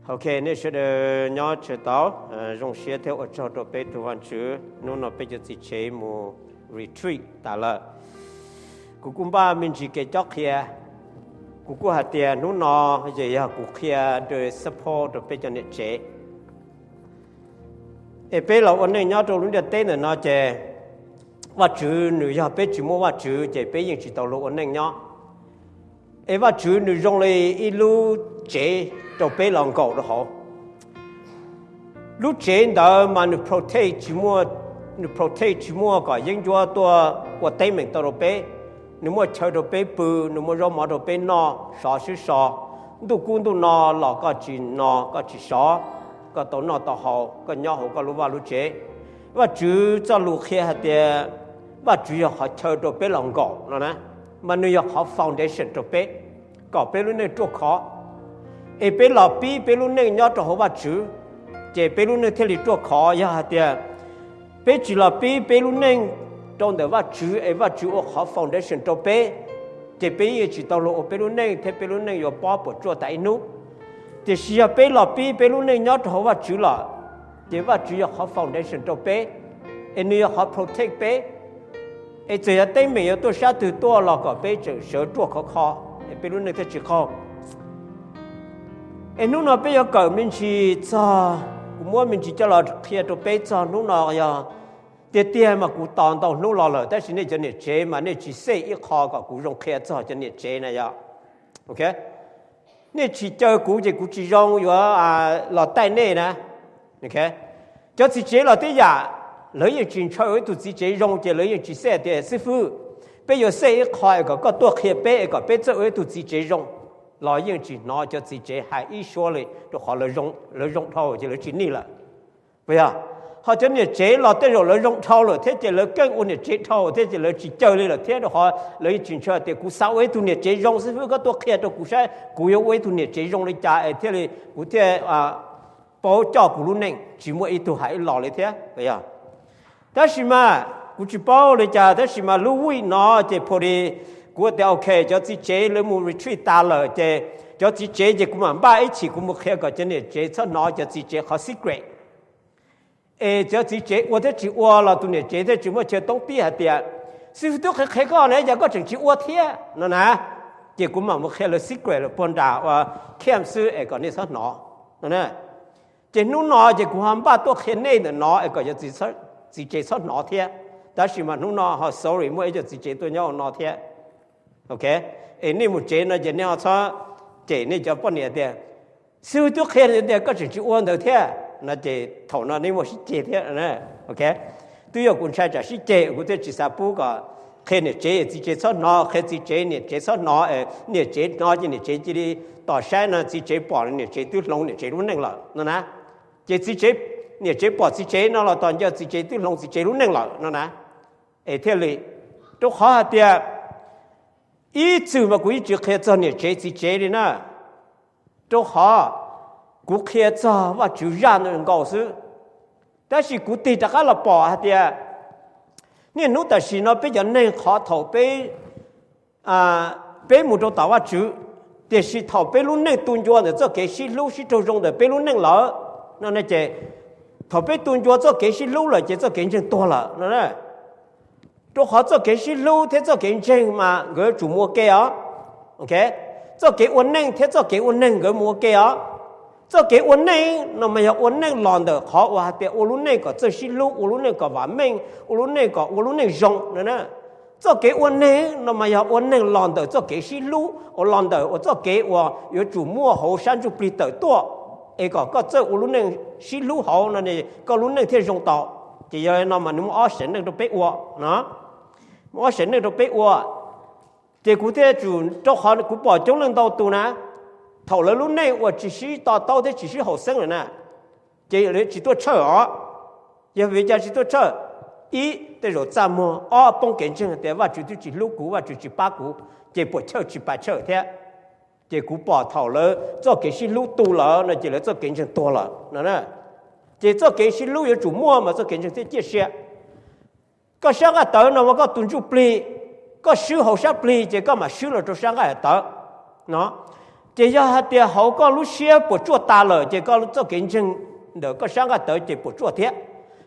Ok, nej sawv daws nyob tsawg tau, zoo siab thiab ua tsaug rau peb tus Vajtswv. Hnub no peb cov txiv tsev mus retreat tas lawm. Kuv kuj npaj me ntsis kev cob qhia, kuv kuj hais tias hnub no ces yog kuv qhia the support rau peb cov niam tsev. Es peb los ua neej nyob rau lub ntiaj teb ntawm no ces Vajtswv nws yog peb tsis muaj Vajtswv ces peb yeej tsis tau luag ua neej nyob. Es Vajtswv nws zoo li ib lub tsev rau peb los nkaum rau hauv. Lub tsev ntawd mas nws protect tsis muaj, nws protect tsis muaj kom yeeb ncuab tuaj ua teeb meem tau rau peb. Nws muaj chaw rau peb pw, nws muaj zaub mov rau peb noj, sov sib so. Ntuj kub ntuj no los koj tsis no, koj tsis sov, koj tau noj tau haus, koj nyob hauv koj lub vaj lub tsev. Vajtswv txoj lus qhia hais tias Vajtswv yog qhov chaw rau peb los nkaum no na, mas nws yog qhov foundation rau peb, kom peb lub neej ruaj khov. Es peb los pib peb lub neej nyob rau hauv Vajtswv, ces peb lub neej thiaj li ruaj khov. Yog hais tias peb tsis los pib peb lub neej rau ntawm Vajtswv es Vajtswv ua qhov foundation rau peb, ces peb yeej tsis tau luag ua peb lub neej thiab peb lub neej yuav pob puas tsuaj tas ib hnub. Tiam sis yog peb los pib peb lub neej nyob rau hauv Vajtswv lawm, ces Vajtswv yog qhov foundation rau peb, es nws yog qhov protect peb. Es txawm yog teeb meem yuav tuaj sab twg tuaj los kom peb tseem sawv ruaj khov kho, es peb lub neej thiaj tsis qaug. Es hnub no peb yuav kawm me ntsis txog, kuv muab me ntsis coj los qhia rau peb txog hnub no. Yog tiag tiag mas kuv tos ntau hnub los lawm, tab sis nej cov niam tsev mas nej tsis xej ib qho kom kuv zoo qhia txog cov niam tsev na yog. Ok, nej tsis caw kuv ces kuv tsis zoo yuav los taij nej na. Cov txiv tsev los tib yam, lawv yeej tsis ntshaw ua ib tug txiv tsev zoo ces lawv yeej tsis xej tias xib fwb, peb yuav xej ib qho es kom koj tuaj qhia peb es kom peb txawj ua ib tug txiv tsev zoo, los yeej tsis hnov cov txiv tsev hais ib suab li, rau qhov lawv zoo dhau ces lawv tsis nij lawm. Puas yog? Ho cov niam tsev los tej zaum lawv zoo dhau lawm thiab ces lawv keej ua niam tsev dhau thiab ces lawv tsis caw li lawm thiab, rau qhov lawv yeej tsis ntshaw tias kuv xav ua ib tug niam tsev zoo, xib fwb koj tuaj qhia rau kuv saib kuv yuav ua ib tug niam tsev zoo li cas es thiaj li kuv thiaj paub coj kuv lub neej, tsis muaj ib tug hais ib los li thiab. Tab sis mas kuv tsis paub li cas, tab sis mas lub week no ces pha li, kuv tias ok, cov txiv tsev lawv mus retreat tas lawm ces cov txiv tsev ces kuv mam npaj ib chim kuv mus qhia kom cov niam tsev txhob hnov cov txiv tsev qhov secret. Es cov txiv tsev ua thiab tsis ua los tus niam tsev thiaj tsis muaj chaw toob tib hais tias xib fwb twb qhia qhia koj na, cas koj tseem tsis ua thiab no na. Ces kuv mam mus qhia lawv secret lawm puag nram ua camp xwb es kom nej txhob hnov no. Ces hnub no ces kuv ho npaj tuaj qhia nej ntawm no es kom cov txiv tsev txhob hnov thiab. Tab sis mas hnub no ho sorry, muaj ib co txiv tsev tuaj nyob ua no thiab. Ok, es nej mus tsev no ces nej ho txhob cem nej cov poj niam tias xib fwb twb qhia tias koj tseem tsis ua ntawd thiab no, ces thaum no nej muaj sib ceg thiab. Ok, twb yog kuv ntshai tsam sib ceg kuv thiaj tsis xav pub kom qhia niam tsev txiv tsev txhob hnov, qhia txiv tsev niam tsev txhob hnov, niam tsev hnov ces niam tsev cia li tos saib no, txiv tsev pom niam tsev twb hloov niam tsev lub neej lawm no na. Ces txiv tsev, niam tsev pom txiv tsev no los tos nco txiv tsev twb hloov txiv tsev lub neej lawm no na. Es thiaj li, rau qhov hais tias ib txwm mas kuv yeej tsis qhia txog niam tsev txiv tsev li na, rau qhov kuv qhia txog Vajtswv zaj nkaus xwb. Tab sis kuv tig rov qab los pom hais tias niaj hnub tam sim no peb cov neeg qhov thaum peb, peb mus rau tom Vajtswv, tiam sis thaum peb lub neej tu ncua ntawm txoj kev sib hlub sib raug zoo ntawm peb lub neej lawm no ces thaum peb tu ncua txoj kev sib hlub lawm ces txoj kev ntseeg tuag lawm no. Rau qhov txoj kev sib hlub thiab txoj kev ntseeg mas nkawd yuav tsum mus ua ke os. Txoj kev ua neej thiab txoj kev ua neeg nkawd mus ua ke os. Txoj kev ua neej no mas yog ua neej los ntawm qhov uas hais tias ua lub neej kom txawj sib hlub, ua lub neej kom vam meej, ua lub neej kom ua lub neej zoo no. Txoj kev ua neeg no mas yog ua neeg los ntawm txoj kev sib hlub, uas los ntawm uas txoj kev uas yuav tsum muaj hauv sab ntsuj plig tawm tuaj, es kom koj txawj ua lub neej sib hlub hauv no koj lub neej thiaj zoo tau. Ces yog li no mas nws muaj ob seem neej rau peb ua no, muaj ob seem neej rau peb ua. Ces kuv thiaj tsum, rau qhov kuv pom coob leej ntau tus na, thaum lawv lub neej uas tsis sib to taub thiab tsis sib haum xeeb lawm na, ces lawv tsis tuaj tshawj os. Yog vim li cas tsis tuaj tshawj? Ib, tej zaum txaj muag. Ob, poob kev ntseeg tias Vajtswv twb tsis hlub kuv, Vajtswv tsis pab kuv, ces puas chawj tsis pab chawj thiab. Ces kuv pom thaum lawv txoj kev sib hlub tu lawm no ces lawv txoj kev ntseeg tuag lawm no. Ces txoj kev sib hlub yuav tsum muaj mas txoj kev ntseeg thiaj ciaj sia. Koj sab nqaij tawv no mas koj tus ntsuj plig, koj swb hauv sab plig ces koj mam swb los rau sab nqaij tawv no. Ces yog hais tias hauv koj lub siab puas tsuaj tas lawm ces koj txoj kev ntseeg ntawm koj sab nqaj tawv ces puas tsuaj thiab.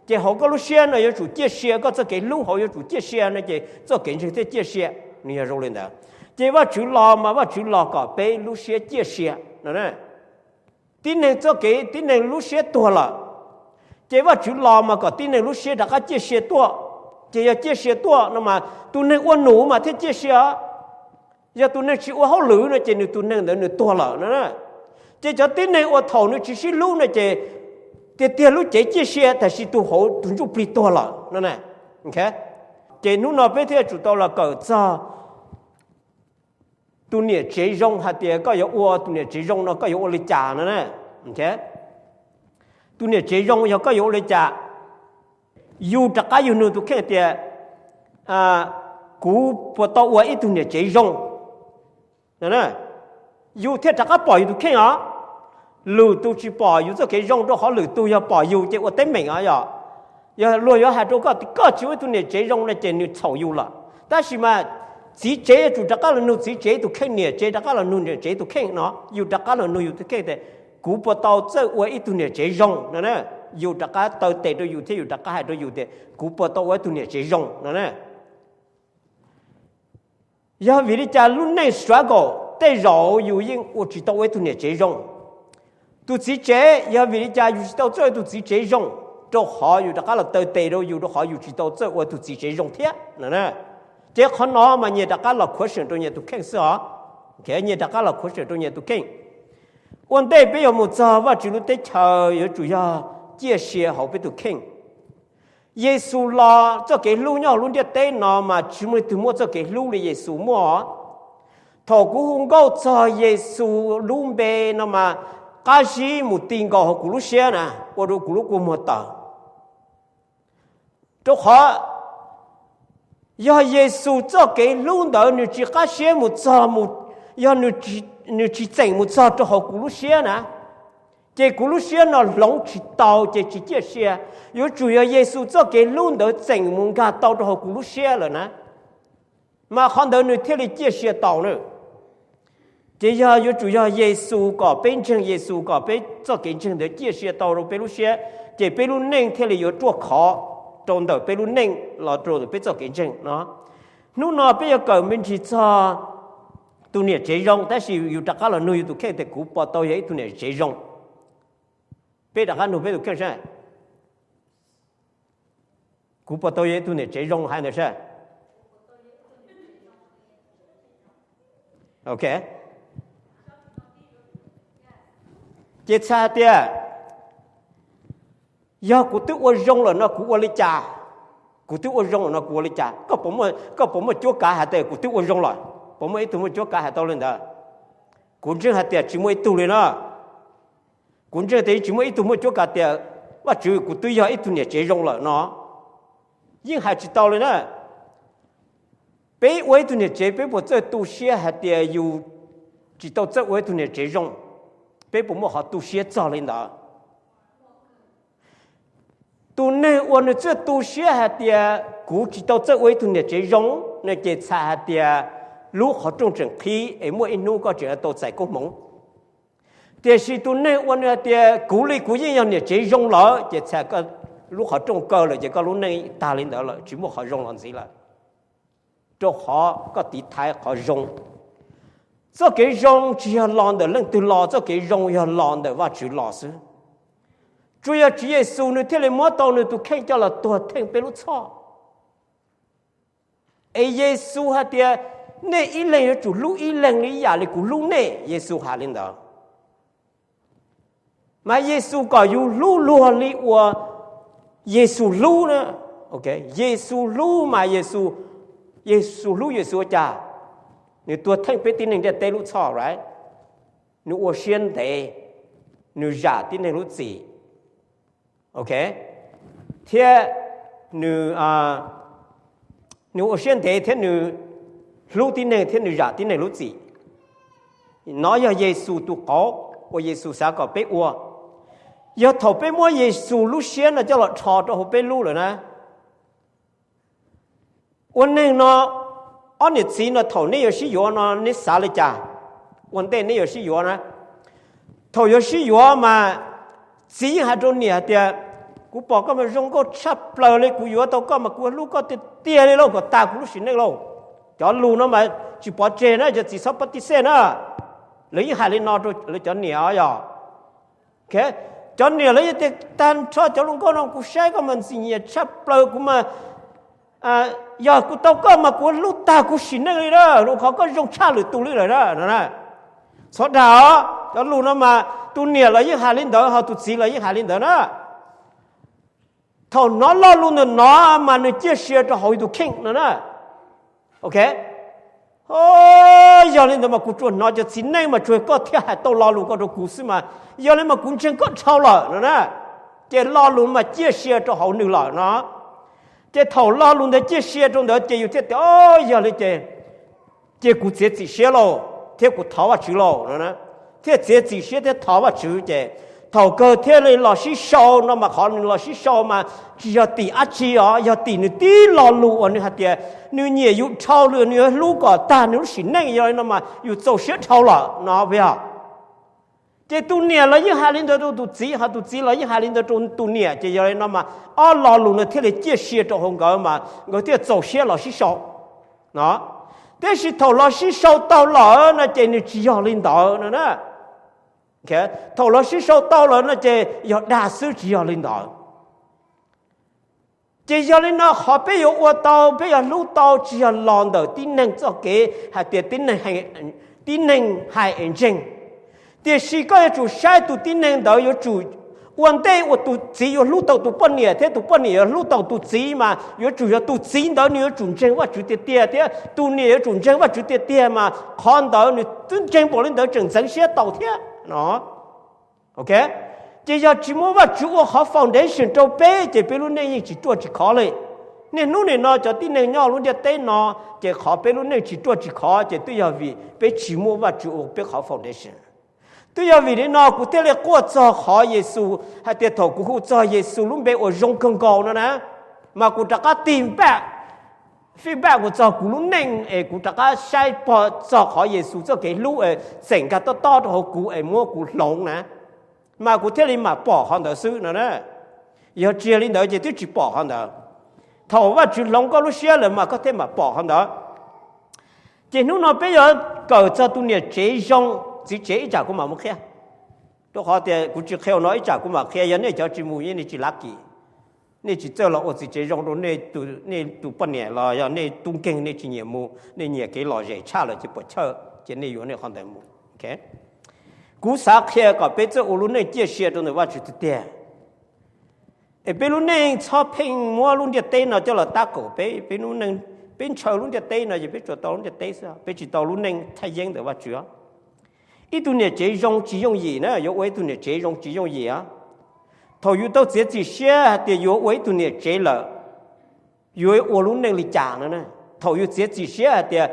Ces hauv koj lub siab no yuav tsum ciaj sia, koj txoj kev hlub hauv yuav tsum ciaj sia no ces txoj kev ntseeg thiaj ciaj sia. Nws yog zoo li ntawd. Ces Vajtswv los mas Vajtswv los kom peb lub siab ciaj sia no. Tib neeg txoj kev, tib neeg lub siab tuag lawm, ces Vajtswv los mas kom tib neeg lub siab rov qab ciaj sia tuaj. Ces yog ciaj sia tuaj no mas tus neeg ua num mas thiaj ciaj sia. Yog tus neeg tsis ua hauj lwm no ces nws tus neeg ntawd nws tuag lawm no. Ces cov tib neeg uas thaum nws tsis sib hlub no ces tiag tiag lub cev ciaj sia, tab sis tus hauv tus ntsuj plig tuag lawm no. Ces hnub no peb thiaj tsum tau los kawm txog tus niam tsev zoo, hais tias koj yuav ua tus niam tsev zoo no koj yuav ua li cas no. Tus niam tsev zoo yog koj yuav ua li cas? Yus rov qab yus nug tus kheej tias, kuv puas tau ua ib tug niam tsev zoo? Yus thiaj rov qab pom yus tus kheej os. Lwm tus tsis pom yus txoj kev zoo, rau qhov lwm tus yog pom yus ces ua teeb meem os. Yog, yog luag yuav hais rau koj, koj tsis ua ib tug niam tsev zoo no ces nws txhaum yus lawm. Tab sis mas txiv tsev yuav tsum rov qab los nug txiv tsev tus kheej, niam tsev rov qab los nug niam tsev tus kheej no, yus rov qab los nug yus tus kheej tias, kuv puas tau txawj ua ib tug niam tsev zoo no? Yus rov qab taw tes rau yus thiab yus rov qab hais rau yus tias, kuv puas tau ua ib tug niam tsev zoo no? Yog vim li cas lub neej struggle tej zaum yus yeej ua tsis tau ua ib tug niam tsev zoo? Tus txiv tsev, yog vim li cas yus tsis tau txawj ua tus txiv tsev zoo? Rau qhov yus rov qab los taw tes rau yus, rau qhov yus tsis tau txawj ua tus txiv tsev zoo thiab no. Ces qhov no mas nyias rov qab los question rau nyias tus kheej xwb os. Nyias rov qab los question rau nyias tus kheej. Ua ntej peb yuav mus txog Vajtswv lub teb chaws yuav tsum yog ciaj sia hauv peb tus kheej. Yexus los txoj kev hlub nyob hauv lub ntiaj teb no mas tsis muaj leej twg muaj txoj kev hlub li Yexus muaj. Thaum kuv hu nkauj txog Yexus lub npe no mas qab zib mus ti nkaus hauv kuv lub siab na, ua rau kuv lub kua muag tawm. Rau qhov yog Yexus txoj kev hlub ntawd nws tsis qab siab mus txog, yog nws tsis txeem mus txog rau hauv kuv lub siab na, ces kuv lub siab no hloov tsis tau ces tsis ciaj sia. Yuav tsum yog Yexus txoj kev hlub ntawd txeem mus nkag tau rau hauv kuv lub siab lawm na, mas qhov ntawd nws thiaj li ciaj sia tau na. Ces yog yuav tsum yog Yexus, kom peb ntseeg Yexus, kom peb txoj kev ntseeg ntawd ciaj sia tau rau peb lub siab, ces peb lub neej thiaj li yuav ruaj khov rau ntawm peb lub neej los rau ntawm peb txoj kev ntseeg no. Hnub no peb yuav kawm me ntsis txog tus niam tsev zoo, tab sis yus rov qab los nug yus tus kheej tias, kuv puas tau yog ib tug niam tsev zoo? Peb rov qab nug peb tus kheej saib, kuv puas tau yog ib tug niam tsev zoo? Hais ntawd saib. Ok. Ces txhais hais tias, yog kuv twb ua zoo lawm no kuv ua li cas? Kuv twb ua zoo lawm no kuv ua li cas? Koj puas muaj cuab kav hais tias kuv twb ua zoo lawm? Puas muaj ib tug muaj cuab kav hais tau li ntawd? Kuv ntseeg hais tias tsis muaj ib tug li na. Kuv ntseeg tias tsis muaj ib tug muaj cuab kav tias, Vajtswv, kuv twb yog ib tug niam tsev zoo lawm no. Yeej hais tsis tau li na. Peb ua ib tug niam tsev, peb puas txawj tu siab hais tias yus tsis tau txawj ua ib tug niam tsev zoo? Peb puas muaj qhov tu siab txog li ntawd? Tus neeg uas nws txawj tu siab hais tias kuv tsis tau txawj ua ib tug niam tsev zoo no ces txhais hais tias lub qhov rooj tseem qhib es muaj ib hnub koj tseem tau txais koob hmoov. Tiam sis tus neeg uas nws hais tias kuv li kuv yeej yog niam tsev zoo lawm ces txhais lub qhov rooj kaw lawm ces koj lub neej tag li ntawd lawm, tsis muaj qhov zoo los ntxiv lawm. Rau qhov koj tiv thaiv qhov zoo. Txoj kev zoo tsis yog los ntawm leej twg los, txoj kev zoo yog los ntawm Vajtswv los xwb. Tsuas yog Tswv Yexus nws thiaj li muab tau nws tus kheej coj los tuag theej peb lub txhoj. Es Yexus hais tias, nej ib leeg yuav tsum hlub ib leeg li ib yam li kuv hlub nej, Yexus hais li ntawd. Mas Yexus kom yus hlub luag li uas Yexus hlub na. Yexus hlub mas Yexus, Yexus hlub Yexus ua cas? Nws tuag theej peb tib neeg ntiaj teb lub txhoj, right? Nws ua siab ntev, nws zam tib neeg lub txim. Ok, thiab nws, nws ua siab ntev thiab nws hlub tib neeg thiab nws zam tib neeg lub txim. Nov yog Yexus tus qauv uas Yexus xav kom peb ua. Yog thaum peb muab Yexus lub siab no coj los rho rau hauv peb lub lawm na, ua neeg no, ob niam txiv no thaum neb yuav sib yuav no neb xav li cas? ua ntej neb yuav sib yuav na. Thaum yuav sib yuav mas txiv yeej hais rau niam hais tias, kuv pom koj mas zoo nkauj tshaj plaws li, kuv yuav tau koj mas kuv hlub koj tiag tiag li lauj, kom tag kuv lub sim neej lauj. Cov lus no mas tsis pov tseg na, cov txiv txhob pab tib xej na. Lawv yeej hais li no rau lawv cov niam os yog. Cov niam lawv yeej tias, tag nrho cov hluas nkauj no kuv saib koj mas ntxim nyiam tshaj plaws, kuv mas yog kuv tau koj mas kuv hlub tag kuv sim neej li na, rau qhov koj zoo tshaj lwm tus li lawm na. Txhob dag os, cov lus no mas tus niam los yeej hais li ntawd, ho tus txiv los yeej hais li ntawd na. Thaum hnov lo lus ntawm no mas nws ciaj sia rau hauv tus kheej no na. Yog li ntawd mas kuv tsuas hnov cov txiv neej mas tsuas koj thiaj hais tau lo lus ko rau kuv xwb mas, yog li mas kuv ntseeg koj dhau lawm no na. Ces lo lus mas ciaj sia rau hauv nws lawm no. Ces thaum lo lus ntawd ciaj sia rau ntawd ces yus thiaj tias, o, yog li ces, ces kuv txiav txim siab lauj thiab kuv thov Vajtswv lauj no. Thiaj txiav txim siab thiab thov Vajtswv ces thaum kawg thiaj li los sib sau no mas qhov nws los sib sau mas tsis yog tim dab tsi os, yog tim nws tib lo lus uas nws hais tias nws nyiam yus dhau lawm, nws yuav hlub kom tag nws lub sim neej, yog li no mas yus txaus siab dhau lawm no puas yog? Ces tus niam los yeej hais li ntawd rau tus txiv, ho tus txiv los yeej hais li ntawd rau tus niam, ces yog li no mas ob lo lus no thiaj li ciaj sia rau hauv nkawd mas nkawd thiaj txaus siab los sib sau no. Tiam sis thaum los sib sau tau lawm no ces nws tsis yog li ntawd no na. Thaum los sib sau tau lawm no ces yog dag xwb, tsis yog li ntawd. Ces yog li no qhov peb yuav ua tau, peb yuav hlub tau tsis yog los ntawm tib neeg txoj kev hais tias tib neeg hais es ntseeg. Tiam sis koj yuav tsum saib tus tib neeg ntawd yuav tsum, ua ntej uas tus txiv yuav hlub tau tus poj niam thiab tus poj niam yuav hlub tau tus txiv mas yuav tsum yog tus txiv ntawd nws yuav tsum ntseeg Vajtswv tiag tiag thiab tus niam yuav tsum ntseeg Vajtswv tiag tiag mas qhov ntawd nws twb ntseeg npaum li ntawd tseem ntxeev siab tau thiab no. Ces yog tsis muaj Vajtswv ua qhov foundation rau peb ces peb lub neej yeej tsis ruaj tsis khov li. Niaj hnub nim no cov tib neeg nyob lub ntiaj teb no ces qhov peb lub neej tsis ruaj tsis khov ces twb yog vim peb tsis muaj Vajtswv ua peb qhov foundation. Twb yog vim li no kuv thiaj li quaj txog qhov Yexus hais tias thaum kuv hu txog Yexus lub npe uas zoo kawg nkaus no na, mas kuv rov qab tig back, feedback mus txog kuv lub neej es kuv rov qab saib pog txog qhov Yexus txoj kev hlub es txeem nkag tob tob rau hauv kuv es muab kuv hloov na, mas kuv thiaj li mam pom qhov ntawd xwb no na. Yog tsis yog li ntawd ces twb tsis pom qhov ntawd. Thaum Vajtswv hloov koj lub siab lawm mas koj thiaj mam pom qhov ntawd. Ces hnub no peb yuav kawm txog tus niam tsev zoo, txiv tsev ib tsam kuv mam mus qhia. Rau qhov tias kuv tsis qhia no ib tsam kuv mam qhia, yog nej cov tsis mus yeej nej tsis lav kim. Nej tsis txawj los ua txiv tsev zoo rau nej tus poj niam los yog nej tub nkeeg nej tsis nyiam mus, nej nyiam kev lom zem tshaj lawm ces puas chawj ces nej yuav nej qhov ntawd mus. Kuv xav qhia kom peb txawj ua lub neej ciaj sia rau ntawm Vajtswv tiag tiag. Es peb lub neej txhob pheej muab lub ntiaj teb no coj los tab kaum peb, peb lub neej, peb ntshaw lub ntiaj teb no ces peb tsuas tau lub ntiaj teb xwb, peb tsis tau lub neej thaj yeeb ntawm Vajtswv. Ib tug niam tsev zoo tsis yooj yim na, yuav ua ib tug niam tsev zoo tsis yooj yim. Thaum yus tau txiav txim siab hais tias yuav ua ib tug niam tsev lawm, yuav ua lub neej li cas no? Thaum yus txiav txim siab hais tias,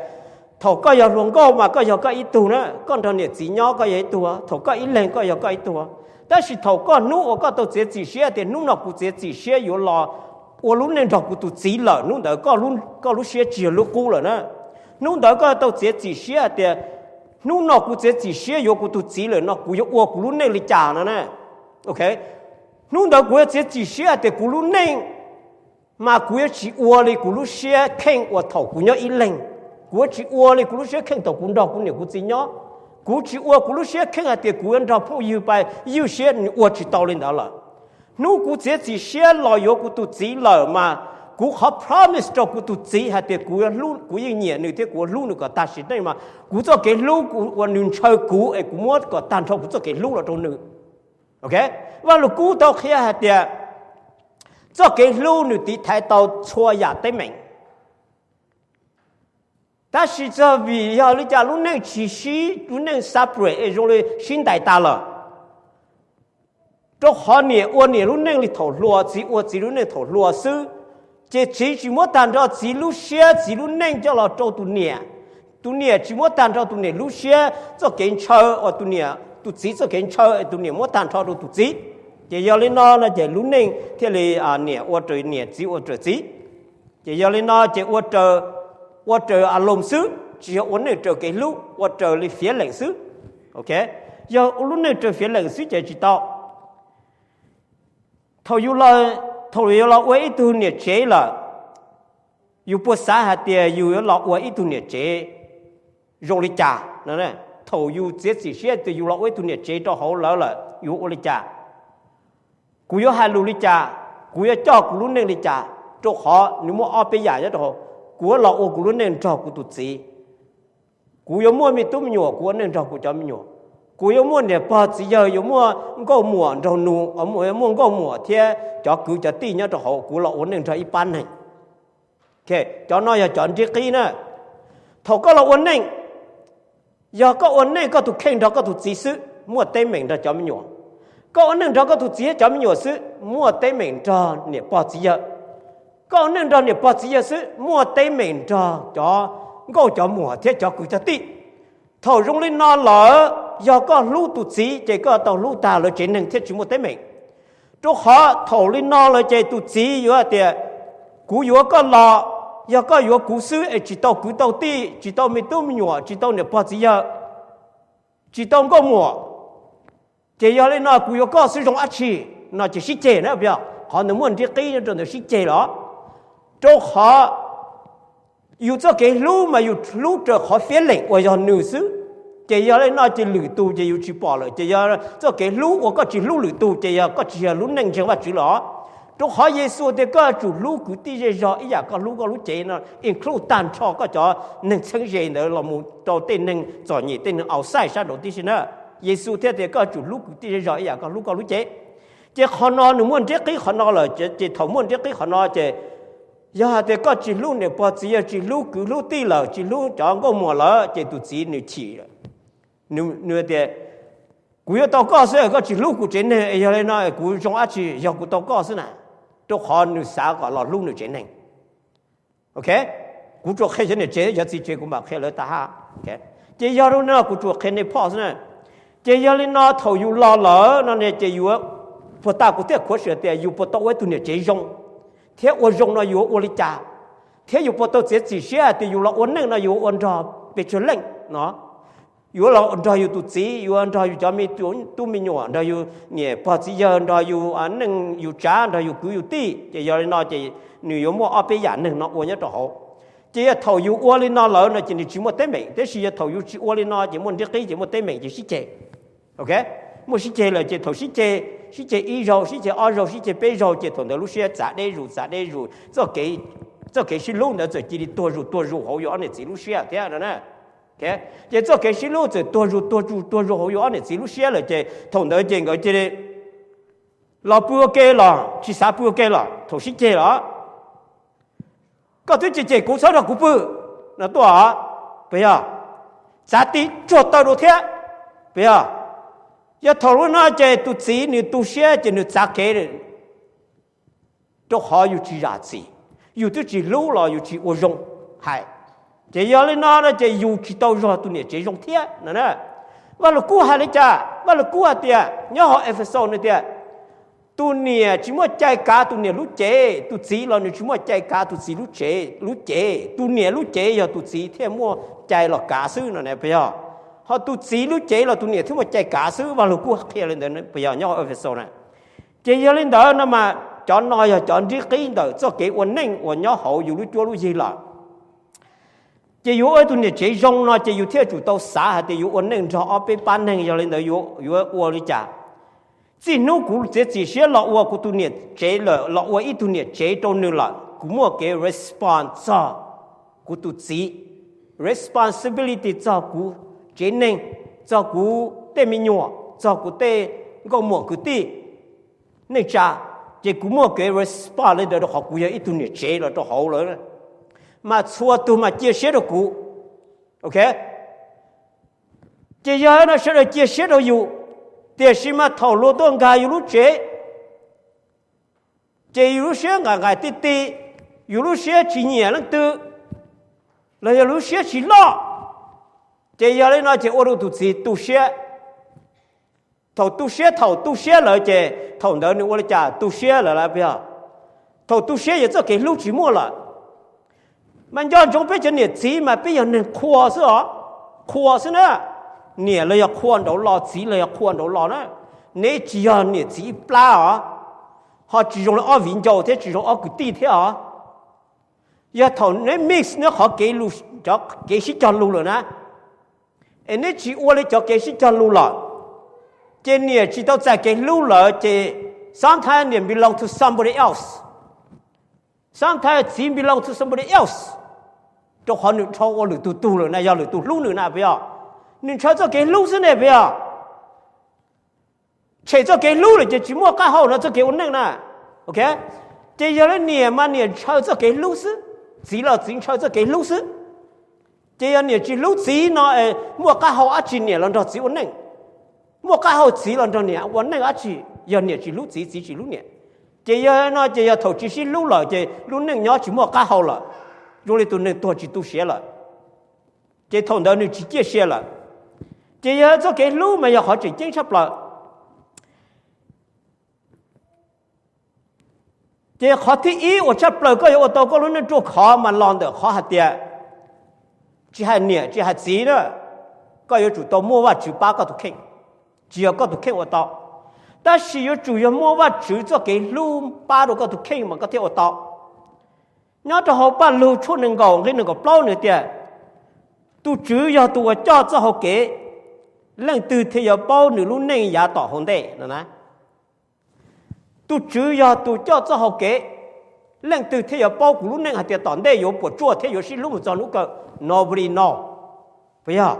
thaum koj yog hluas nkauj mas koj yog koj ib tug na, koj nrog niam txiv nyob koj yog ib tug, thaum koj ib leeg koj yog koj ib tug. Tab sis thaum koj hnub uas koj tau txiav txim siab tias hnub no kuv txiav txim siab yuav los ua lub neej nrog kuv tus txiv lawm, hnub ntawd koj lub siab tsis yog lub qub lawm na. Hnub ntawd koj tau txiav txim siab hais tias, hnub no kuv txiav txim siab yuav kuv tus txiv lawm no kuv yuav ua kuv lub neej li cas no na? Hnub ntawd kuv yuav txiav txim siab hais tias kuv lub neej mas kuv yuav tsis ua li kuv lub siab kheej uas thaum kuv nyob ib leeg. Kuv yuav tsis ua li kuv lub siab kheej thaum kuv nrog kuv niam kuv txiv nyob. Kuv tsis ua kuv lub siab kheej hais tias kuv yuav nrog phooj ywg pais ywj siab, ua tsis tau li ntawd lawm. Hnub kuv txiav txim siab los yuav kuv tus txiv lawm mas kuv qhov promise rau kuv tus txiv hais tias kuv, kuv yeej nyiam nws thiab kuv yuav hlub nws kom tag sim neej mas kuv txoj kev hlub uas nws ntshaw kuv es kuv muab kom tag nrho kuv txoj kev hlub los rau nws. Vaj Lug Kub tau qhia hais tias txoj kev hlub nws tiv thaiv tau txhua yam teeb meem. Tab sis txog vim yog li cas lub neej tsis sib, lub neej separate es zoo li sib ntais tas lawm? Rau qhov niam ua niam lub neej li thaum hluas, txiv ua txiv lub neej thaum hluas xwb. Ces txiv tsis muab tag nrho txiv lub siab txiv lub neej coj los rau tus niam. Tus niam tsis muab tag nrho tus niam lub siab, txoj kev ntshaw uas tus niam, tus txiv txoj kev ntshaw es tus niam muab tag nrho rau tus txiv. Ces yog li no no ces lub neej thiaj li niam ua raws niam, txiv ua raws txiv. Ces yog li no ces ua raws, ua raws a loos xwb, tsis yog ua neej raws kev hlub, ua raws li fiav lees xwb. Ok, yog ua lub neej raws fiav lees xwb ces tsis tau. Thaum yus, thaum yus los ua ib tug niam tsev lawm, yus puas xav hais tias yus yuav los ua ib tug niam tsev zoo li cas? Thaum yus txiav txim siab tias yus los ua ib tug niam tsev rau hauv lawv lawm, yus ua li cas? Kuv yuav hais lus li cas? Kuv yuav coj kuv lub neej li cas? Rau qhov nws muaj ob peb yam nyob rau hauv. Kuv yuav los ua kuv lub neej nrog kuv tus txiv. Kuv yuav muaj me tub me nyuam, kuv ua neej nrog kuv cov me nyuam. Kuv yuav muaj niam pog txiv yawg, yuav muaj nkauj muam nraug nus, yuav muaj nkauj muam thiab cov kwv cov tij nyob rau hauv, kuv los ua neej nrog ib pab neeg. Cov no yog cov nriab qib na. Thaum koj los ua neej, yog koj ua neej koj tus kheej nrog koj tus txiv xwb, muaj teeb meem nrog cov me nyuam. Koj ua neej nrog koj tus txiv thiab cov me nyuam xwb, muaj teeb meem nrog niam pog txiv yawg. Koj ua neej nrog niam pog txiv yawg xwb, muaj teeb meem nrog cov nkauj cov muam thiab cov kwv cov tij. Thaum zoo li no lawm, yog koj hlub tus txiv ces koj tau hlub tag lawv tsev neeg thiaj tsis muaj teeb meem. Rau qhov thaum li no lawm ces tus txiv yuav tias, kuv yuav koj los, yog koj yuav kuv xwb es tsis tau kwv tau tij, tsis tau me tub me nyuam, tsis tau niam pog txiv yawg, tsis tau nkauj muam, ces yog li no kuv yuav koj xwb zoo dab tsi? No ces sib ceg na, qhov ntawd muaj nriab qib nyob rau ntawd, sib ceg los. Rau qhov yus txoj kev hlub mas yus hlub raws qhov fiab lees uas yog nws xwb. Ces yog li no ces lwm tus ces yus tsis pom lawm, ces yog txoj kev hlub uas koj tsis hlub lwm tus ces yog koj tsis yog lub neej ntseeg Vajtswv los. Rau qhov Yexus tias koj yuav tsum hlub kwv tij zej zog ib yam koj hlub koj lub cev no, include tag nrho koj cov neeg txheeb ze ntawd los mus rau tej neeg txom nyem, tej neeg outside sab nraud tib si na. Yexus thiaj tias koj yuav tsum hlub kwv tij zej zog ib yam koj hlub koj lub cev. Ces qhov no nws muaj nriab qib qhov no lawm, ces thaum muaj nriab qib qhov no ces yog hais tias koj tsis hlub niam pog txiv yawg, tsis hlub kwv hlub tij lawm, tsis hlub cov nkauj muam lawm ces tus txiv nws chim. Nws tias, kuv yuav tau koj xwb, koj tsis hlub kuv tsev neeg, yog li no kuv zoo dab tsi yog kuv tau koj xwb na? Rau qhov nws xav kom los hlub nws tsev neeg. Ok, kuv tsuas qhia cov niam tsev, cov txiv tsev kuv mam qhia lawv tag hab. Ces yog li no kuv tsuas qhia nej phoj xwb na. Ces yog li no thaum yus los lawm no ne ces yus, puag ta kuv thiaj khuav xim tias yus puas tau ua ib tug niam tsev zoo, thiab ua zoo no yuav ua li cas, thiab yus puas tau txiav txim siab hais tias yus los ua neej no yuav ua nrog pes tsawg leej no. Yuav los nrog yus tus txiv, yuav nrog yus cov me tub me nyuam, nrog yus niam pog txiv yawg, nrog yus neej yus tsav, nrog yus kwv yus tij. Ces yog li no ces nws yuav muaj ob peb yam neeg no ua nyob rau hauv. Ces yog thaum yus ua li no lawm no ces nws tsis muaj teeb meem, tab sis yog thaum yus tsis ua li no ces muaj nriab qib ces muaj teeb meem ces sib ceg. Ok, muaj sib ceg lawm ces thaum sib ceg, sib ceg ib zaug, sib ceg ob zaug, sib ceg peb zaug ces thaum ntawd lub siab txav deb zus, txav deb zus, txoj kev sib hlub ntawd txawm cia li tuag zus tuag zus hauv yus ob niam txiv lub siab thiab no na. Ces txoj kev sib hlub txawm tuag zus tuag zus tuag zus hauv yus ob niam txiv lub siab lawm ces thaum ntawd ces nkawd cia li los pw ua ke los tsis xav pw ua ke los thaum sib ceg los. Koj twb cem cem kuv txhob nrog kuv pw no tuaj, puas yog? Txav ti tsuag taw dua thiab, puas yog? Yog thaum lub no ces tus txiv nws tu siab ces nws txav kev, rau qhov yus tsis zam txim, yus twb tsis hlub los yus tsis ua zoo hais. Ces yog li no no ces yus tsis tau zog tus niam tsev zoo thiab no na. Vaj Lug Kub hais li cas? Vaj Lug Kub hais tias nyob hauv Efexus nws tias, tus niam tsis muaj cai kav tus niam lub cev, tus txiv los nws tsis muaj cai kav tus txiv lub tsev, lub cev. Tus niam lub cev yog tus txiv thiaj muaj cai los kav xwb no na, puas yog? Ho tus txiv lub cev los tus niam thiaj muaj cai kav xwb. Vaj Lug Kub qhia li ntawd, puas yog? Nyob hauv Efexus na. Ces yog li ntawd no mas cov no yog cov nrib qib ntawm txoj kev ua neej uas nyob hauv yus lub cuab lub yig lawm. Ces yuav ua ib tug niam tsev zoo no ces yus thiaj tsum tau xav hais tias yuav ua neej nrog ob peb pab neeg. Yog li ntawd yuav ua li cas? Txij hnub kuv txiav txim siab los ua kuv tus niam tsev lawm, los ua ib tug niam tsev rau nws lawm, kuv muaj kev respond txog kuv tus txiv, responsibility txog kuv tsev neeg, txog kuv tej me nyuam, txog kuv tej nkauj muam kwv tij neej tsa. Ces kuv muaj kev respond li ntawd rau qhov kuv yog ib tug niam tsev los rau hauv lawm, mas txhua tug mas cia siab rau kuv. Ok, ces yog no sawv daws cia siab rau yus, tiam sis mas thaum luag tuaj nkag yus lub tsev, ces yus lub siab nqaim nqaim ti ti, yus lub siab tsis nyiam leej twg, los yog lub siab tsis loj, ces yog li no ces ua rau tus txiv tu siab. Thaum tu siab, thaum tu siab lawm ces thaum ntawd nws ua li cas? Tu siab lawm lawm, puas yog? Thaum tu siab yog txoj kev hlub tsis muaj lawm. Mas nco ntsoov peb cov niam txiv mas peb yog neeg qhua xwb os, qhua xwb na. Niam los yog qhua nraud los, txiv los yog qhua nraud los na. Neb tsis yog niam txiv ib plab os, ho tsis zoo li ob viv ncaus thiab tsis zoo ob kwv tij thiab os. Yog thaum neb mix neb qhov kev, kev sib cog lus lawm na, es neb tsis ua li cov kev sib cog lus lawm, ces niam tsis tau txais kev hlub lawm ces sometimes niam belong to somebody else, sometimes txiv belong to somebody else, rau qhov nws dhau ua lwm tus tug lawm na, yog lwm tus hlub nws na puas yog? Nws ntshaw txoj kev hlub xwb ne puas yog? Tshem txoj kev hlub lawm ces tsis muaj qab hau no txoj kev ua neej na. Ces yog li niam mas niam ntshaw txoj kev hlub xwb, txiv los txiv ntshaw txoj kev hlub xwb. Ces yog niam tsis hlub txiv no, muaj qab hau dab tsi niam los nrog txiv ua neej? Muaj qab hau txiv los nrog niam ua neej dab tsi? Yog niam tsis hlub txiv, txiv tsis hlub niam, ces yog no ces yog thaum tsis sib hlub lawm ces lub neej nyob tsis muaj qab hau lawm, zoo li tus neeg tuag tsis tu siav lawm, ces thaum ntawd nws tsis ciaj sia lawm. Ces yog txoj kev hlub mas yog qhov tseem ceeb tshaj plaws. Ces qhov thib ib uas tshaj plaws koj yuav ua tau koj lub neej ruaj khov mas los ntawm qhov hais tias, tsis hais niam tsis hais txiv na, koj yuav tsum tau muaj Vajtswv pab koj tus kheej. Tsis yog koj tus kheej ua tau, tab sis yuav tsum yog muaj Vajtswv txoj kev hlub pab rau koj tus kheej mas koj thiaj ua tau. Nyob rau hauv Paj Lug tshooj nees nkaum nqe nees nkaum plaub nws tias, tus Tswv yog tus uas coj txoj hau kev, leej twg thiaj yuav paub nws lub neej yav tom hauv ntej no na. Tus Tswv yog tus coj txoj hau kev, leej twg thiaj yuav paub kuv lub neej hais tias tom ntej yuav puas tsuaj thiab yuav sib hlub mus txog hnub kawg? Nobody know. Puas yog?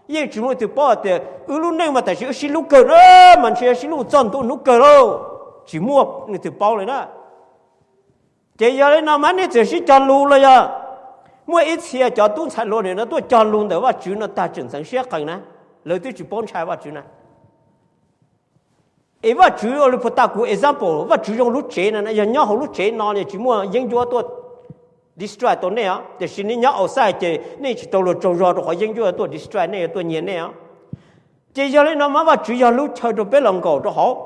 Yeej tsis muaj leej twg paub hais tias wb lub neej mas tam sim wb sib hlub kawg na, mas ntshe yuav sib hlub mus txog ntua hnub kawg lauj. Tsis muaj leej twg paub li na. Ces yog li no mas nej txawm sib cog lus los yog, muaj ib txhia cov tub ntxhais hluas no tuaj cog lus ntawm Vajtswv no tag tseem ntxeev siab qees na, lawv twb tsis paub ntshai Vajtswv na. Es Vajtswv ua li puag ta kuv example, Vajtswv zoo lub tsev no, yog nyob hauv lub tsev no tsis muaj yeeb ncuab tuaj destroy tau nej os, tiam sis nej nyob outside ces nej tsis tau luag tsaug zog rau qhov yeeb ncuab tuaj destroy nej, tuaj nyiag nej os. Ces yog li no mas Vajtswv yog lub chaw rau peb los nkaum rau hauv.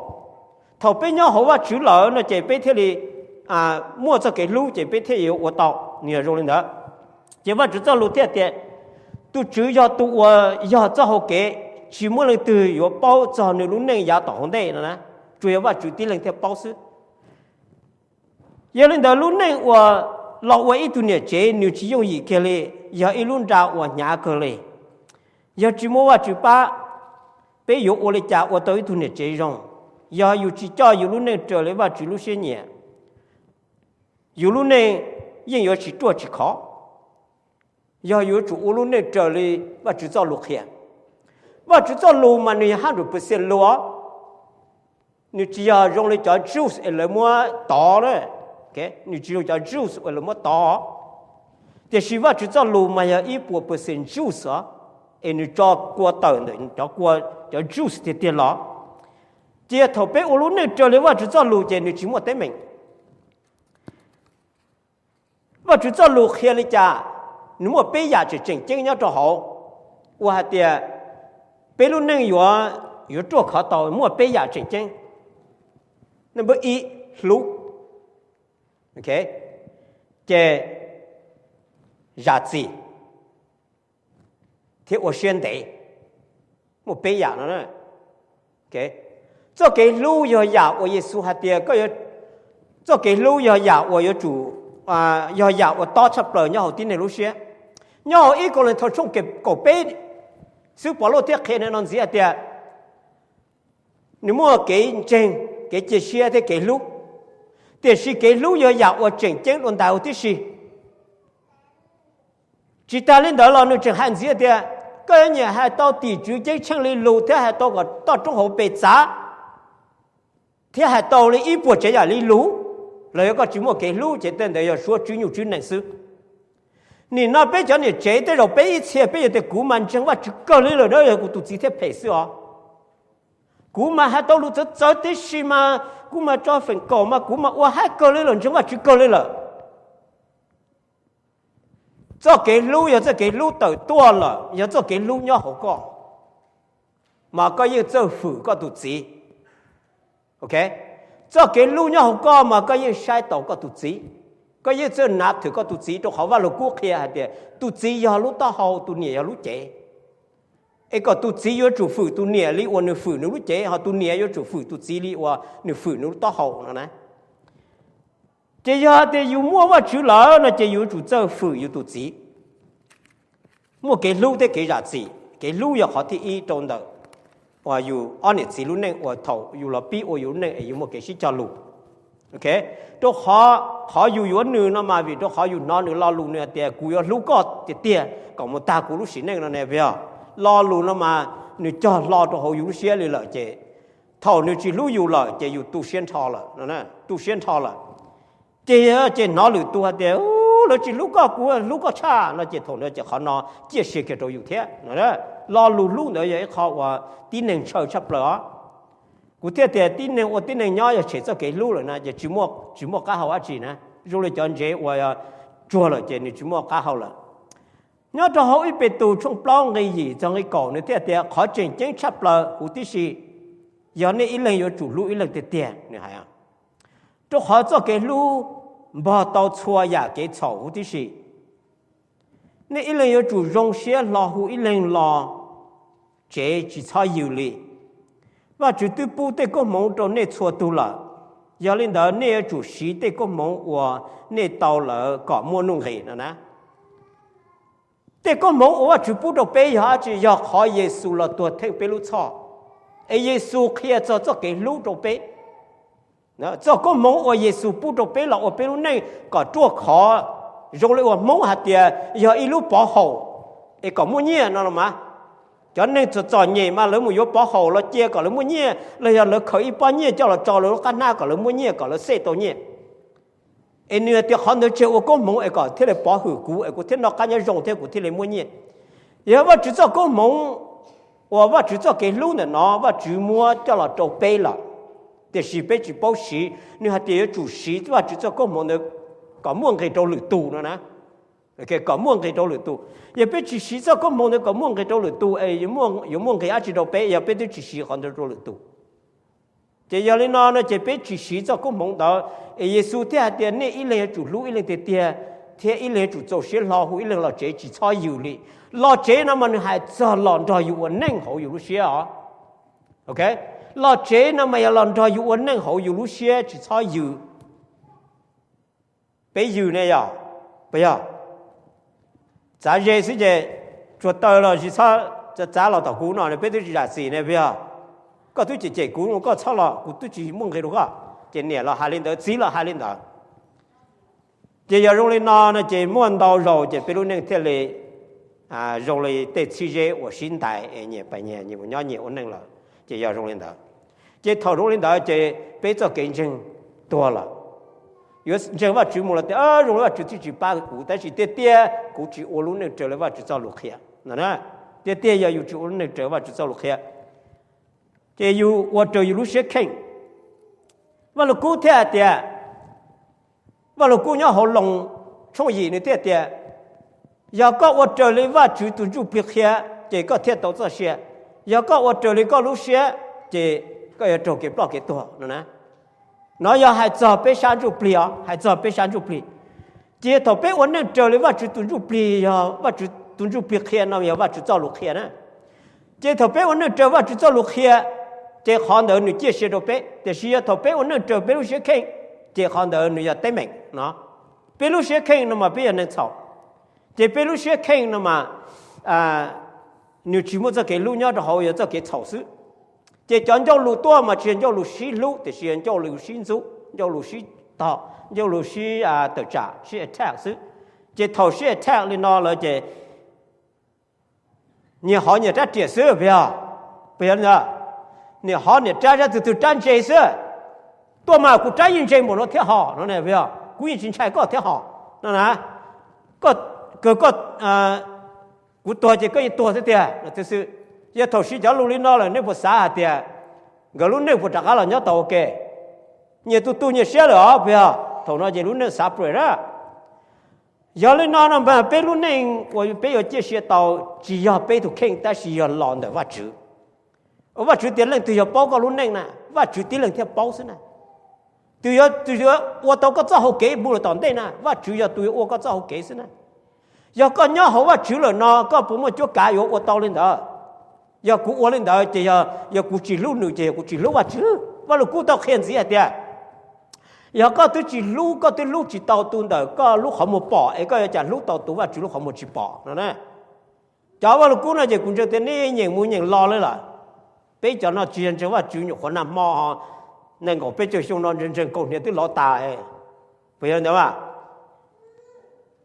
Thaum peb nyob hauv Vajtswv lawm no ces peb thiaj li muaj txoj kev hlub ces peb thiaj yuav ua tau, nws yog zoo li ntawd. Ces Vajtswv txoj lus thiaj tias, tus Tswv yog tus uas yog txoj hau kev, tsis muaj leej twg yuav paub txog nws lub neej yav tom hauv ntej no na, tsuas yog Vajtswv tib leeg thiaj paub xwb. Yog li ntawd lub neej uas los ua ib tug niam tsev nws tsis yooj yim kiag li, yog ib lub nra uas hnyav kawg li. Yog tsis muaj Vajtswv pab, peb yuav ua li cas ua tau ib tug niam tsev zoo? Yog yus tsis coj yus lub neej raws li Vajtswv lub siab nyiam, yus lub neej yeej yuav tsis ruaj tsis khov. Yog yuav tsum ua lub neej raws li Vajtswv txoj lus qhia. Vajtswv txoj lus mas nws yog hundred percent lus os. Nws tsis yog zoo li cov juice es lawv muab tov na. Nws tsis zoo cov juice uas lawv muab tov, tiam sis Vajtswv txoj lus mas yog ib puas percent juice os, es nws tso kua tawm ntawm cov kua, cov juice tiag tiag los. Ces yog thaum peb ua lub neej raws li Vajtswv txoj lus ces nws tsis muaj teeb meem. Vajtswv txoj lus qhia li cas? Nws muaj peb yam tseem tseem ceeb nyob rau hauv, uas hais tias peb lub neej yuav, yuav ruaj khov tau, muaj peb yam tseem ceeb. Number ib, hlub. Ces zam txim thiab ua siab ntev. Muaj peb yam no. Txoj kev hlub yog yam uas Yexus hais tias, txoj kev hlub yog yam uas yuav tsum, yog yam uas tob tshaj plaws nyob hauv tib neeg lub siab. Nyob hauv ib Kauleethaus tshooj kaum peb, xib hwb Pov Lauj thiaj qhia no ntxiv hais tias, nws muaj kev ntseeg, kev cia siab thiab kev hlub, tiam sis kev hlub yog yam uas tseem ceeb dua ntais huv tib si. Tsis tas li ntawd los nws tseem hais ntxiv tias, koj yuav nyiam hais tau tim tswv ceeb tsheej li lus thiab hais tau kom toj roob hauv pes txav, thiab hais tau li ib puas tsav yam li lus, los yog koj tsis muaj kev hlub ces tej ntawd yog suab tswb nyuj tswb nees xwb. Nim no peb cov niam tsev tej zaum peb ib txhia peb yuav tias kuv mas ntseeg Vajtswv kawg li lawm na, yog kuv tus txiv thiaj phem xwb os. Kuv mas hais tau lus txawv txawv tib si mas kuv mas tso feem kaum mas kuv mas ua haib kawg li lawm, ntseeg Vajtswv kawg li lawm. Txoj kev hlub yog txoj kev hlub tawm tuaj lawm, yog txoj kev hlub nyob hauv koj, mas koj yeej txawj hwm koj tus txiv. Txoj kev hlub nyob hauv koj mas koj yeej saib taus koj tus txiv, koj yeej txawj nav thwm koj tus txiv, rau qhov Vaj Lug Kub qhia hais tias tus txiv yog lub taub hau, tus niam yog lub cev. Es kom tus txiv yuav tsum fwm tus niam li uas nws fwm nws lub cev, ho tus niam yuav tsum fwm tus txiv li uas nws fwm nws lub taub hau no na. Ces yog tias yus muaj Vajtswv lawm no ces yus yuav tsum txawj fwm yus tus txiv. Muaj kev hlub thiab kev zam txim. Kev hlub yog qhov thib ib rau ntawm uas yus ob niam txiv lub neej uas thaum yus los pib ua yus lub neej es yus muaj kev sib cog lus. Rau qhov yus yuav nws no mas vim rau qhov yus hnov nws lo lus, nws hais tias kuv yuav hlub koj tiag tiag kom mus tag kuv lub sim neej no ne, puas yog? Lo lus no mas nws cog hlo rau hauv yus lub siab li lawm ces thaum nws tsis hlub yus lawm ces yus tu siab nrho lawm, tu siab nrho lawm. Ces, ces hnov lwm tus hais tias lawv tsis hlub koj, kuv hlub koj tshaj no ces thaum ntawd ces qhov no ciaj sia kiag rau yus thiab. Lo lus hlub ntawd yog ib qho uas tib neeg ntshaw tshaj plaws os. Kuv thiaj tias tib neeg ua tib neeg nyob yog tshem txoj kev hlub lawm na ces tsis muaj qab hau dab tsi na. Zoo li cov ntsev uas tsuag lawm ces nws tsis muaj qab hau lawm. Nyob rau hauv ib Petus tshooj plaub nqe yim txog nqe kaum nws thiaj tias qhov tseem ceeb tshaj plaws huv tib si yog nej ib leeg yuav tsum hlub ib leeg tiag tiag, nws hais. Rau qhov txoj kev hlub npog tau txhua yam kev txhaum huv tib si. Nej ib leeg yuav tsum zoo siab hlo hu ib leeg los tsev tsis txhob yws li. Vajtswv twb pub tej koob hmoov rau nej txhua tug lawm, yog li ntawd nej yuav tsum siv tej koob hmoov uas nej tau lawm kom muaj nuj nqis no na. Tej koob hmoov uas Vajtswv pub rau peb yog dab tsi? Yog qhov Yexus los tuag theej peb lub txhoj, es Yexus qhia txog txoj kev hlub rau peb. Txoj koob hmoov uas Yexus pub rau peb los ua peb lub neej kom ruaj khov, zoo li uas Hmoob hais tias yog ib lub pov haum es kom muaj nyiaj no los mas. Cov neeg txom txom nyem mas lawv mus yuav pov haum los cia kom lawv muaj nyiaj, los yog lawv khaws ib pob nyiaj coj los tso lawv lub qab hnab kom lawv muaj nyiaj, kom lawv xej tau nyiaj. Es nws hais tias qhov ntawd tseg ua koob hmoov es kom thiaj li pov hwm kuv es kuv thiaj noj qab nyob zoo thiab kuv thiaj li muaj nyiaj. Yog Vajtswv txoj koob hmoov uas Vajtswv txoj kev hlub ntawm no Vajtswv muab coj los rau peb lawm, tiam sis peb tsis paub siv. Nws hais tias yuav tsum siv Vajtswv txoj koob hmoov ntawd kom muaj nqis rau lwm tus no na. Kom muaj nqis rau lwm tus. Yog peb tsis siv txoj koob hmoov ntawd kom muaj nqis rau lwm tus es yuav muaj nqis dab tsi rau peb yog peb twb tsis siv qhov ntawd rau lwm tus? Ces yog li no no ces peb tsis siv txoj koob hmoov ntawd, es Yexus thiaj hais tias nej ib leeg yuav tsum hlub ib leeg tiag tiag, thiab ib leeg yuav tsum txaus siab hlo hu ib leeg los tsev tsis txhob yws li. Los tsev no mas nws hais txog los nrog yus ua neej hauv yus lub siab os. Los tsev no mas yog los nrog yus ua neej hauv yus lub siab tsis txhob yws. Peb yws ne yog, puas yog? Txav ze xwb ces tsuag taw los tsis txhob txav los tom kuv no, peb twb tsis zam txim ne puas yog? Koj twb cem cem kuv, koj txhob los kuv twb tsis muaj nqis rau koj. Ces niam los hais li ntawd, txiv los hais li ntawd. Ces yog zoo li no no ces muaj ntau zaus ces peb lub neej thiaj li zoo li tej txhib zeb uas sib ntais es nyias pais nyias nyias mus nyob nyias ua neej lawm. Ces yog zoo li ntawd, ces thaum zoo li ntawd ces peb txoj kev ntseeg tuag lawm. Yuav ntseeg Vajtswv mus los tias zoo li Vajtswv twb tsis pab kuv, tab sis tiag tiag kuv tsis ua lub neej raws li Vajtswv txoj lus qhia no. Tiag tiag yog yus tsis ua lub neej raws Vajtswv txoj lus qhia, ces yus ua raws yus lub siab kheej. Vaj Lug Kub thiaj hais tias, Vaj Lug Kub nyob hauv Loos tshooj yim nws thiaj tias, yog koj ua raws li Vajtswv tus Ntsuj Plig qhia, ces koj thiaj tau txoj sia. Yog koj ua raws li koj lub siab, ces koj yuav raug kev ploj kev tuag no na. No yog hais txog peb sab ntsuj plig os, hais txog peb sab ntsuj plig. Ces thaum peb ua neej raws li Vajtswv tus Ntsuj Plig, yog Vajtswv tus Ntsuj Plig qhia no yog Vajtswv txoj lus qhia na. Ces thaum peb ua neej raws Vajtswv txoj lus qhia, ces qhov ntawd nws ciaj sia rau peb. Tiam sis yog thaum peb ua neej raws peb lub siab kheej, ces qhov ntawd nws yog teeb meem no. Peb lub siab kheej no mas peb yog neeg txhaum. Ces peb lub siab kheej no mas nws tsis muaj txoj kev hlub nyob rau hauv, yog txoj kev txhaum xwb. Ces cov ncauj lus tuaj mas tsis yog ncauj lus sib hlub, tiam sis yog ncauj lus sib ntxub, ncauj lus sib tog, ncauj lus sib tawm tsam, sib attack xwb. Ces thaum sib attack li no lawm ces nyias hov nyias rab riam xwb puas yog? Puas yog li ntawd? Nyias hov nyias rab, rab twg twg rab ntse xwb. Tuaj mas kuv rab yeej ntse npaum no thiab hos no, puas yog? Kuv yeej tsis ntshai koj thiab hos no na. Kawg koj, kuv tuag ces koj yeej tuag xwb tiag no xwb. Yog thaum siv cov lus li no lawm nej puas xav hais tias nkawd lub neej puas rov qab los nyob tau ua ke? Nyias tu tu nyias siab lawm os puas yog? Thaum no ces lub neej xav pruam na. Yog li no no mas peb lub neej uas peb yuav ciaj sia tau tsis yog peb tus kheej tab sis yog los ntawm Vajtswv. Vajtswv tias leej twg yog paub koj lub neej na? Vajtswv tib leeg thiaj paub xwb na. Tus yuav, tus yuav ua tau koj txoj hau kev mus lawm tom ntej na, Vajtswv yog tus yuav ua koj txoj hau kev xwb na. Yog koj nyob hauv Vajtswv lawm no koj puas muaj cuab kav yuav ua tau li ntawd? Yog kuv ua li ntawd ces yog, yog kuv tsis hlub nws ces yog kuv tsis hlub Vajtswv. Vaj Lug Kub tau qhia ntxiv hais tias, yog koj twb tsis hlub, koj twb hlub tsis tau tus ntawm koj lub qhov muag pom, es koj yuav cas hlub tau tus Vajtswv lub qhov muag tsis pom no na? Cov Vaj Lug Kub no ces kuv ntseeg tias nej nyeem mus nyeem los li lawm. Peb cov no tsis yog ntseeg Vajtswv nyuam qhuav nag hmo, nees nkaum peb caug xyoo no ntseeg ntseeg kaus hniav twb lov tas, puas yog ntawd?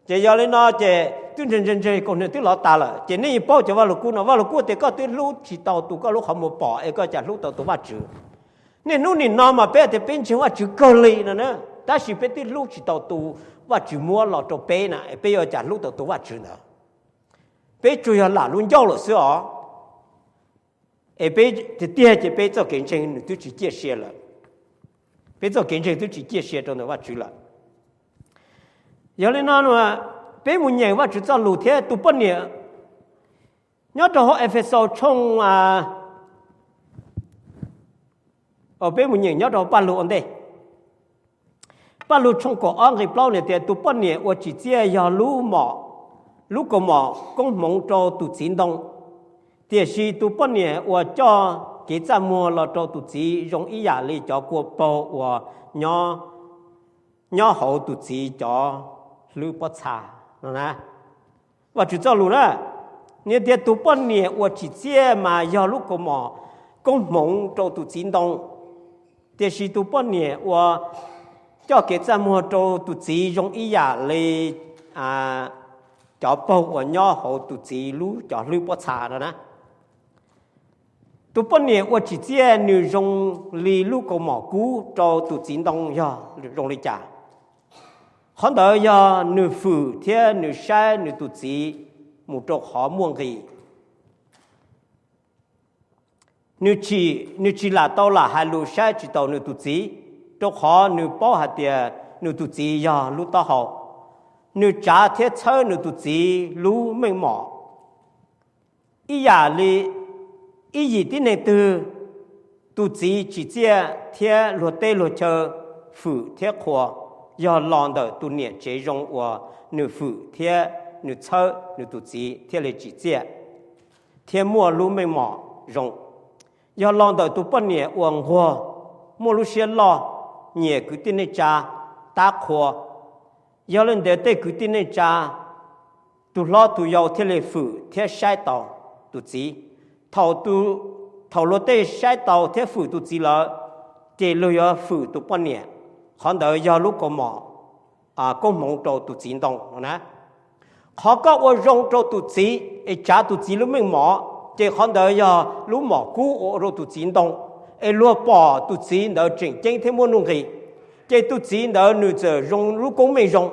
Ces yog li no ces twb ntseeg ntseeg ntseeg kaus hniav twb lov tas lawm ces nej yeej paub cov Vaj Lug Kub no. Vaj Lug Kub tias koj twb hlub tsis tau tus koj lub qhov muag pom, es koj cas hlub tau tus Vajtswv? Niaj hnub nim no mas peb tias peb ntseeg Vajtswv kawg li no na, tab sis peb twb hlub tsis tau tus Vajtswv muab los rau peb na, es peb yuav cas hlub tau tus Vajtswv ntawd? Peb tsuas yog lam lub ncauj lawm xwb os. Es peb tiag tiag ces peb txoj kev ntseeg nws twb tsis ciaj sia lawm, peb txoj kev ntseeg twb tsis ciaj sia rau ntawm Vajtswv lawm. Yog li no, peb mus nyeem Vajtswv txoj lus thiab tus poj niam nyob rau hauv Efexus tshooj, peb mus nyeem nyob rau Paj Lug ua ntej. Paj Lug tshooj kaum ob nqe plaub nws tias tus poj niam uas tsim txiaj yog lub kaus mom koob hmoov rau tus txiv ntoo, tiam sis tus poj niam uas coj kev txaj muag los rau tus txiv zoo ib yam li cov kua paug uas nyob hauv tus txiv cov hlwb pob txha no na. Vajtswv txoj lus na, nws tias tus poj niam uas tsim txiaj mas yog lub kaus mom koob hmoov rau tus txiv ntoo, tiam sis tus poj niam uas coj kev txaj muag rau tus txiv zoo ib yam li cov paug uas nyob hauv tus txiv lub cov hlwb pob txha no na. Tus poj niam uas tsim txiaj nws zoo li lub kaus mom kub rau tus txiv ntoo yog zoo li cas? Qhov ntawd yog nws fwm thiab nws saib nws tus txiv mus rau qhov muaj nqis. Nws tsis, nws tsis lam tau lam hais lus saib tsis taus nws tus txiv, rau qhov nws paub hais tias nws tus txiv yog lub taub hau. Nws tsav thiab txhawb nws tus txiv lub meej mom ib yam li ib yim tib neeg twg, tus txiv tsim txiaj thiab luag teb luag chaw fwm thiab qhuas, yog los ntawm tus niam tsev zoo uas nws fwm thiab nws txhawb nws tus txiv thiaj li tsim txiaj thiab muaj lub meej mom zoo. Yog los ntawm tus poj niam uas nquag, muaj lub siab loj, nyiam kwv tij neej tsa, tab qhua. Yog li ntawd tej kwv tij neej tsa, tus hlob tus yau thiaj li fwm thiab saib taus tus txiv. Thaum, thaum luag tej saib taus thiab fwm tus txiv lawm, ces luag yuav fwm tus poj niam. Qhov ntawd yog lub kaus mom koob hmoov rau tus txiv ntoo no na. Qhov koj ua zoo rau tus txiv es tsav tus txiv lub meej mom, ces qhov ntawd yog lub mom kub ua rau tus txiv ntoo, es luag pom tus txiv ntawd tseem ceeb thiab muaj nuj nqis, ces tus txiv ntawd nws txawm zoo lub koob meej zoo,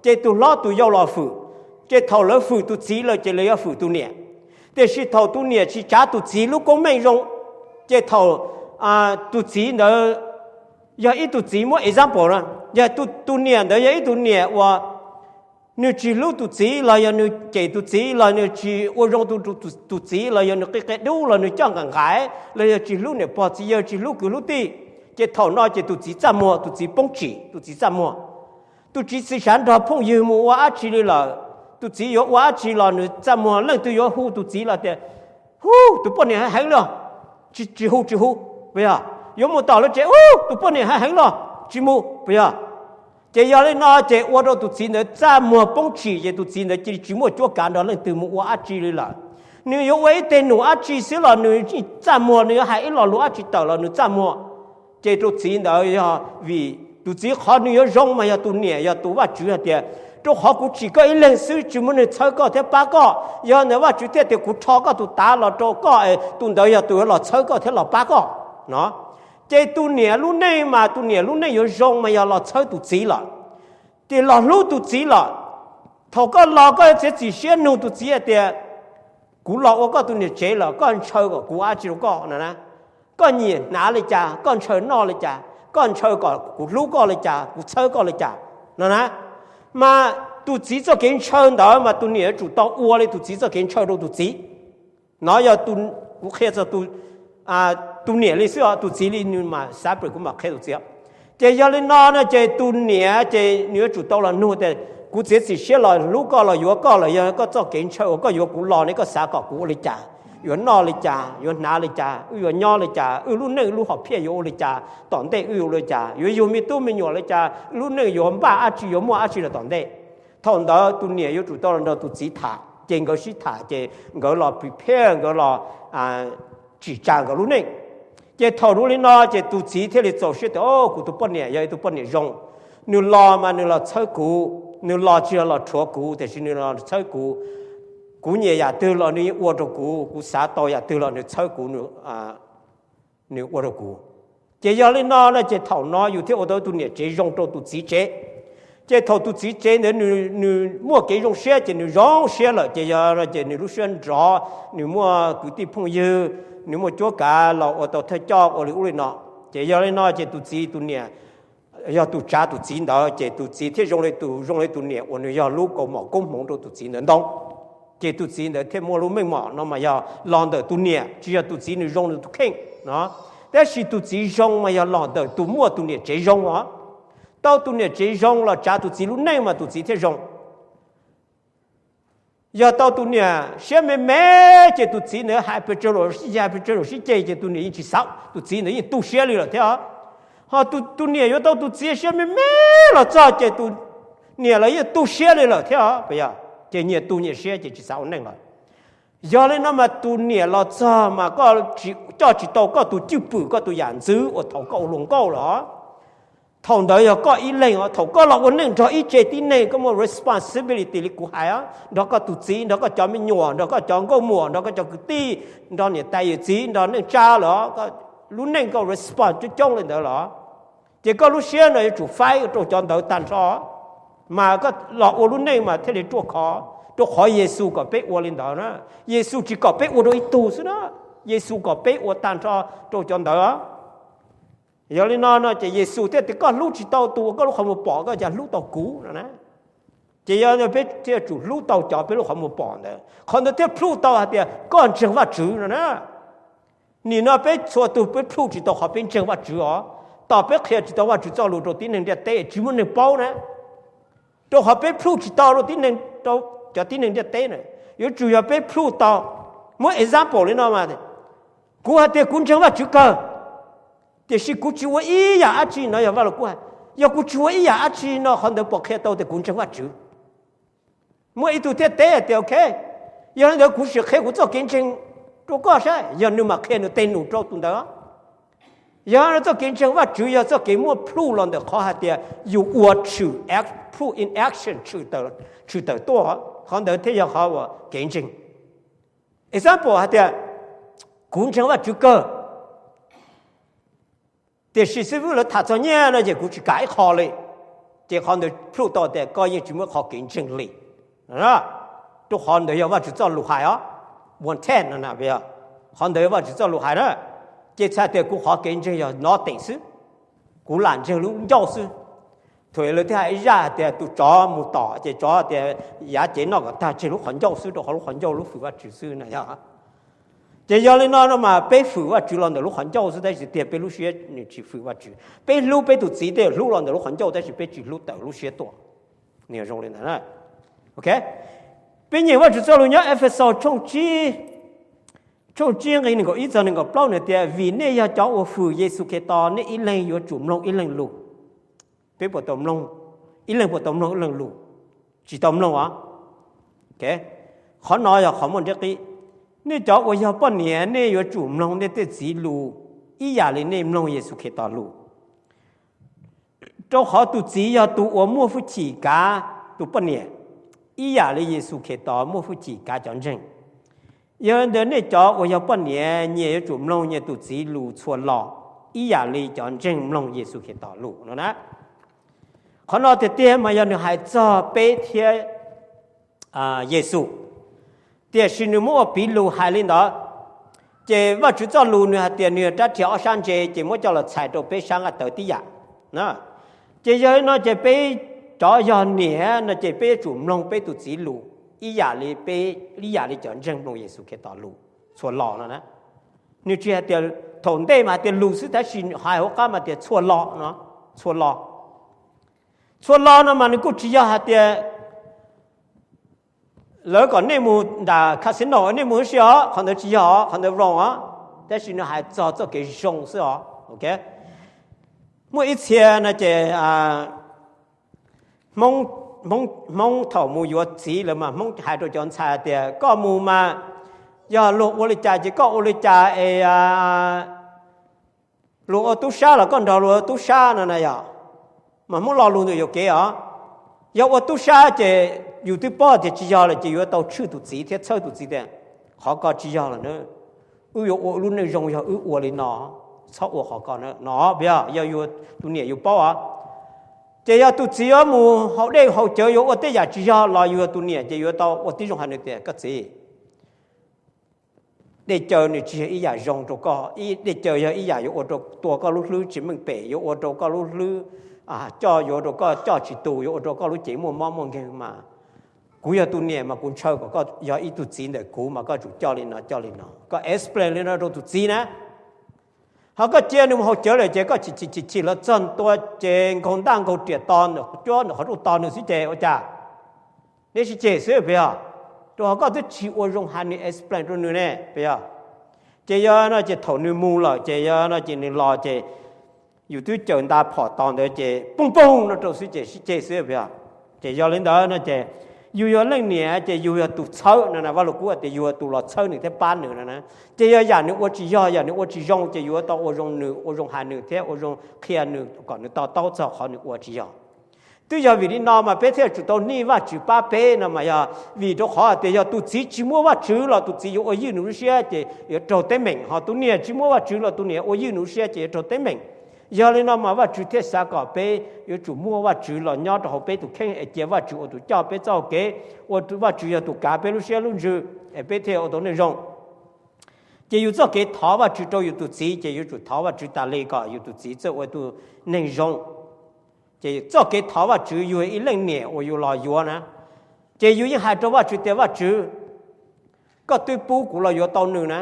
ces tus hlob tus yau los fwm, ces thaum lawv fwm tus txiv lawm ces lawv yuav fwm tus niam. Tiam sis thaum tus niam tsis tsav tus txiv lub koob meej zoo, ces thaum tus txiv ntawd yog ib tug txiv muab example no, yog tus niam ntawd yog ib tug niam uas nws tsis hlub tus txiv los yog nws cem tus txiv los nws tsis ua zoo tus txiv los yog nws qi qe dub los nws coj nqaim nqaim los yog tsis hlub niam pog txiv yawg tsis hlub kwv hlub tij, ces thaum no ces tus txiv txaj muag, tus txiv poob tsim, tus txiv txaj muag. Tus txiv tsis xav nrog phooj ywg mus ua dab tsi li lawm. Tus txiv yuav ua dab tsi los nws txaj muag, leej twg yuav hu tus txiv los tias, hu, tus poj niam heev heev los, tsis hu, tsis hu, puas yog? Yuav mus tom lawv tsev, hu, tus poj niam heev heev los, tsis mus, puas yog? Ces yog li no ces ua rau tus txiv ntawd txaj muag poob tsim, ces tus txiv ntawd cia li tsis muaj cuab kav nrog leej twg mus ua dab tsi li lawm. Nws yuav ua ib teg num dab tsi xwb los nws txaj muag, nws yuav hais ib lo lus dab tsi tawm los nws txaj muag. Ces rau txiv ntawd yog vim tus txiv qhov nws yuav zoo mas yog tus niam, yog tus Vajtswv hais tias, rau qhov kuv tsim koj ib leeg xwb tsis muaj neeg txhawb koj thiab pab koj, yog ntawd Vajtswv thiaj tias kuv rho koj tus tav los rau koj es tus ntawd yog tus yuav los txhawb koj thiab los pab koj no. Ces tus niam lub neej mas tus niam lub neej yuav zoo mas yog los txhawb tus txiv lawm, ces los hlub tus txiv lawm. Thaum koj los koj yuav txiav txim siab nug tus txiv hais tias, kuv los ua koj tus niam tsev lawm, koj ntshaw kom kuv ua dab tsi rau koj no na? Koj nyiam hnav li cas, koj ntshaw noj li cas, koj ntshaw kom kuv hlub koj li cas, kuv txhawb koj li cas no na? Mas tus txiv txoj kev ntshaw ntawd mas tus niam yuav tsum tau ua li tus txiv txoj kev ntshaw rau tus txiv. No yog kuv qhia txog tus niam li xwb, tus txiv li nws mas xav pem kuv mam qhia tus txiv. Ces yog li no no ces tus niam ces nws yuav tsum tau los nug tias, kuv txiav txim siab los hlub koj los yuav koj los yog koj txoj kev ntshaw uas koj yuav kuv los ne, koj xav kom kuv ua li cas? yuav noj li cas, yuav hnav li cas, wb yuav nyob li cas, wb lub neej lub hom phiaj yuav ua li cas tom ntej, wb yuav ua li cas, yuav yug me tub me nyuam li cas, wb lub neej yuav npaj dab tsi, yuav muaj dab tsi rau tom ntej. Thaum ntawd tus niam yuav tsum tau los nrog tus txiv tham, ces nkawd sib tham, ces nkawd los prepare, nkawd los tsim tsa nkawd lub neej. Ces thaum zoo li no ces tus txiv thiaj li txaus siab tias, o, kuv tus poj niam yog ib tug poj niam zoo. Nws los mas nws los txhawb kuv, nws los tsis yog los rhuav kuv, tiam sis nws los txhawb kuv. Kuv nyiam yam twg los nws yeej ua rau kuv, kuv xav tau yam twg los nws txhawb kuv, nws ua rau kuv. Ces yog li no na, ces thaum no yus thiaj ua tau tus niam tsev zoo rau tus txiv tsev. Ces thaum tus txiv tsev ntawd nws muaj kev zoo siab ces nws zoo siab lawm, ces yog ces nws lub siab nrov, nws muaj kwv tij phooj ywg, nws muaj cuab kav los ua tau thawj coj ua li ub li no. Ces yog li no ces tus txiv tus niam, yog tus tsav tus txiv ntawd ces tus txiv thiaj zoo li tus, zoo li tus niam uas nws yog lub kaus mom koob hmoov rau tus txiv ntawd ntoo. Ces tus txiv ntawd thiaj muaj lub meej mom no mas yog los ntawm tus niam, tsis yog tus txiv nws zoo nws tus kheej no. Tab sis tus txiv zoo mas yog los ntawm tus muaj tus niam tsev zoo os. Tau tus niam tsev zoo los tsav tus txiv lub neej mas tus txiv thiaj zoo. Yog tau tus niam siab me me ces tus txiv ntawd hais pes tsawg los sib ceg, hais pes tsawg los sib ceg ces tus niam yeej tsis xav, tus txiv ntawd yeej tu siab li lawm thiab os. Ho tus niam yuav tau tus txiv siab me me los txog ces tus niam lawv yeej tu siab li lawm thiab os. Ces nyias tu nyias siab ces tsis xav ua neej lawm. Yog li no mas tus niam los txog mas koj coj tsis tau koj tus cwj pwm, koj tus yam ntxwv uas thaum koj ua hluas nkauj los. Thaum ntawd yog koj ib leeg os, thaum koj los ua neej nrog ib tse tib neeg, koj muaj responsibility li kuv hais, nrog koj tus txiv, nrog koj cov me nyuam, nrog koj cov nkauj muam, nrog koj cov kwv tij, nrog niam tais yawm txiv, nrog neej tsa lawm, lub neej koj respons coob coob li ntawd los. Ces koj lub siab no yuav tsum faib rau cov ntawd tag nrho, mas koj los ua lub neej mas thiaj li ruaj khov, rau qhov Yexus kom peb ua li ntawd na. Yexus tsis kom peb ua rau ib tug xwb na, Yexus kom peb ua tag nrho rau cov ntawd. Yog li no no ces Yexus thiaj tias koj hlub tsis tau tus uas koj lub qhov muag pom, koj cas hlub tau kuv no na. Ces yog peb thiaj tsum hlub tau cov peb lub qhov muag pom ntawd, qhov ntawd thiaj plhuj tau hais tias koj ntseeg Vajtswv no na. Nim no peb txhua tus peb plhuj tsis tau qhov peb ntseeg Vajtswv os. Tom peb qhia tsis tau Vajtswv txoj lus rau tib neeg ntiaj teb tsis muaj neeg paub na. Rau qhov peb plhuj tsis tau rau tib neeg, rau cov tib neeg ntiaj teb na. Yuav tsum yog peb plhuj tau. Muab example li no mas, kuv hais tias kuv ntseeg Vajtswv kawg, tiam sis kuv tsis ua ib yam dab tsi no, yog Vaj Lug Kub hais, yog kuv tsis ua ib yam dab tsi no qhov ntawd puas qhia tau tias kuv ntseeg Vajtswv? Muaj ib tug thiaj teb hais tias ok, yog li ntawd kuv sim qhia kuv txoj kev ntseeg rau koj saib, yog nws mam qhia nws tej num rau tus ntawd. Yog txoj kev ntseeg Vajtswv yog txoj kev muaj plhuj los ntawm qhov hais tias yus ua tshwm, plhuj in action, tshwm tawm tuaj, qhov ntawd thiaj yog qhov uas kev ntseeg. Example hais tias kuv ntseeg Vajtswv kawg, tiam sis xib fwb lawv tham txog nyiaj no ces kuv tsis kam ib qho li. Ces qhov ntawd plhuj tau tias koj yeej tsis muaj qhov kev ntseeg li. Rau qhov ntawd yog Vajtswv txoj lus hais os. One ten no, qhov ntawd yog Vajtswv txoj lus hais na. Ces txhais tias kuv qhov kev ntseeg yog nothing xwb, kuv lam ntseeg lub ncauj xwb. Thaum lawv thiaj hais ib zaj hais tias tus tsov mus tom ces tsov tias yav cev noj kom tag, tseg lub qhov ncauj xwb, rau qhov lub qhov ncauj lub fwm Vajtswv xwb na yog. Ces yog li no no mas peb fwm Vajtswv los ntawm lub qhov ncauj xwb, tab sis tiag peb lub siab nws tsis fwm Vajtswv. Peb hlub peb tus txiv tej hlub los ntawm lub qhov ncauj tab sis peb tsis hlub tawm lub siab tuaj. Nws zoo li ntawd. Ok, peb nyeem Vajtswv txoj lus nyob Efexus tshooj tsib nqe nees nkaum ib txog nees nkaum plaub nws tias, vim nej yog cov uas fwm Yexus Khetos, nej ib leeg yuav tsum mloog ib leeg lus. Peb puas tau mloog, ib leeg puas tau mloog ib leeg lus? Tsis tau mloog os. Qhov no yog qhov muaj nrab qib. Nej cov uas yog poj niam, nej yuav tsum mloog nej tej txiv lus ib yam li nej mloog Yexus Khetos lus. Rau qhov tus txiv yog tus uas muaj hwj chim kav tus poj niam, ib yam li Yexus Khetos muaj hwj chim kav cov ntseeg. Yog li ntawd nej cov uas yog poj niam nyias yuav tsum mloog nyias tus txiv lus txhua lo, ib yam li cov ntseeg mloog Yexus Khetos lus no na. Qhov no tiag tiag mas yog nws hais txog peb thiab Yexus, tiam sis nws muab ua piv lus hais li ntawd. Ces Vajtswv txoj lus nws hais tias nws yog rab riam ob sab ntse, ces muab coj los txhais rau peb sab nqaij tawv tib yam. Ces yog li no ces peb cov yog niam no ces peb yuav tsum mloog peb tus txiv lus ib yam li peb, ib yam li cov ntseeg mloog Yexus Khetos lus txhua lo no na. Nws tsis hais tias, thaum ntej mas hais tias lus xwb, tab sis hais hauv qab mas tias txhua lo no, txhua lo. Txhua lo no mas nws kuj tsis yog hais tias lawv kom nej mus nram casino, nej mus ib si os, qhov ntawd tsis yog os, qhov ntawd wrong os. Tab sis nws hais txog txoj kev zoo xwb os. Muaj ib txhia no ces Hmoob, Hmoob thaum mus yuav txiv lawm mas Hmoob hais rau cov ntxhais tias koj mus mas yog luag ua li cas ces koj ua li cas es luag ua tub sab los koj nrog luag ua tub sab no na yom. Mas Hmoob lo lus ntawm yuam kev os. Yog ua tub sab ces yus twb paub tias tsis yog lawm ces yuav tau tshwj tus txiv thiab txhawb tus txiv tias qhov ko tsis yog lawm na, wb yuav ua lub neej zoo yog wb ua li no, txhob ua qhov ko na no. Yog, yog yus tus niam yus paub os, ces yog tus txiv yuav mus haus dej haus cawv yuav ua tej yam tsis yog los yus yog tus niam ces yuav tau ua tib zoo hais nws tias koj txiv, dej cawv nws tsis yog ib yam zoo rau koj, dej cawv yog ib yam yuav ua rau tua koj lub hlwb tsis meej pem, yuav ua rau koj lub hlwb coj, yuav ua rau koj coj tsis tus, yuav ua rau koj lub cev muaj mob muaj nkeeg mas kuv yog tus niam mas kuv ntshaw kom koj yog ib tug txiv ntawm kuv mas koj tsum coj li no coj li no, koj explain li no rau tus txiv na. Ho koj cia nws mus haus cawv lawm ces koj chim chim chim chim los txog ntua ces nkaug ntaj nkaug riam to ntawm cuab ntawm qhov rooj to nws xwb ces ua cas neb sib ceg xwb puas yog? Rau qhov koj twb tsis ua zoo hais nws explain rau nws ne puas yog? Ces yog no ces thaum nws mus lawm ces yog no ces nws los ces yus twb caws nta phom tos ntawd ces poog poog no rau xwb ces sib ceg xwb puas yog? Ces yog li ntawd no ces yus yog leej niam ces yus yog tus txhawb no na, Vaj Lug Kub tias yus yog tus los txhawb nws thiab pab nws no na. Ces yog yam nws ua tsis yog, yam nws ua tsis zoo ces yus yuav tau ua zoo nws, ua zoo hais nws thiab ua zoo qhia nws kom nws to taub txog qhov nws ua tsis yog. Twb yog vim li no mas peb thiaj tsum tau nij Vajtswv pab peb no mas yog vim rau qhov tias yog tus txiv tsis muaj Vajtswv los tus txiv yuav ua ywj nws lub siab ces yuav raug teeb meem, ho tus niam tsis muaj Vajtswv los tus niam ua ywj nws lub siab ces yuav raug teeb meem. Yog li no mas Vajtswv thiaj xav kom peb yuav tsum muaj Vajtswv los nyob rau hauv peb tus kheej es cia Vajtswv ua tus coj peb txoj hau kev, ua Vajtswv yog tus kav peb lub siab lub ntsws es peb thiaj ua tau neeg zoo. Ces yus txoj kev thov Vajtswv rau yus tus txiv ces yuav tsum thov Vajtswv tas li kom yus tus txiv txawj ua tus neeg zoo. Ces txoj kev thov Vajtswv yus ib leej niam uas yus los yuav na, ces yus yeej hais rau Vajtswv tias Vajtswv, koj twb pub kuv los yuav tau nws na.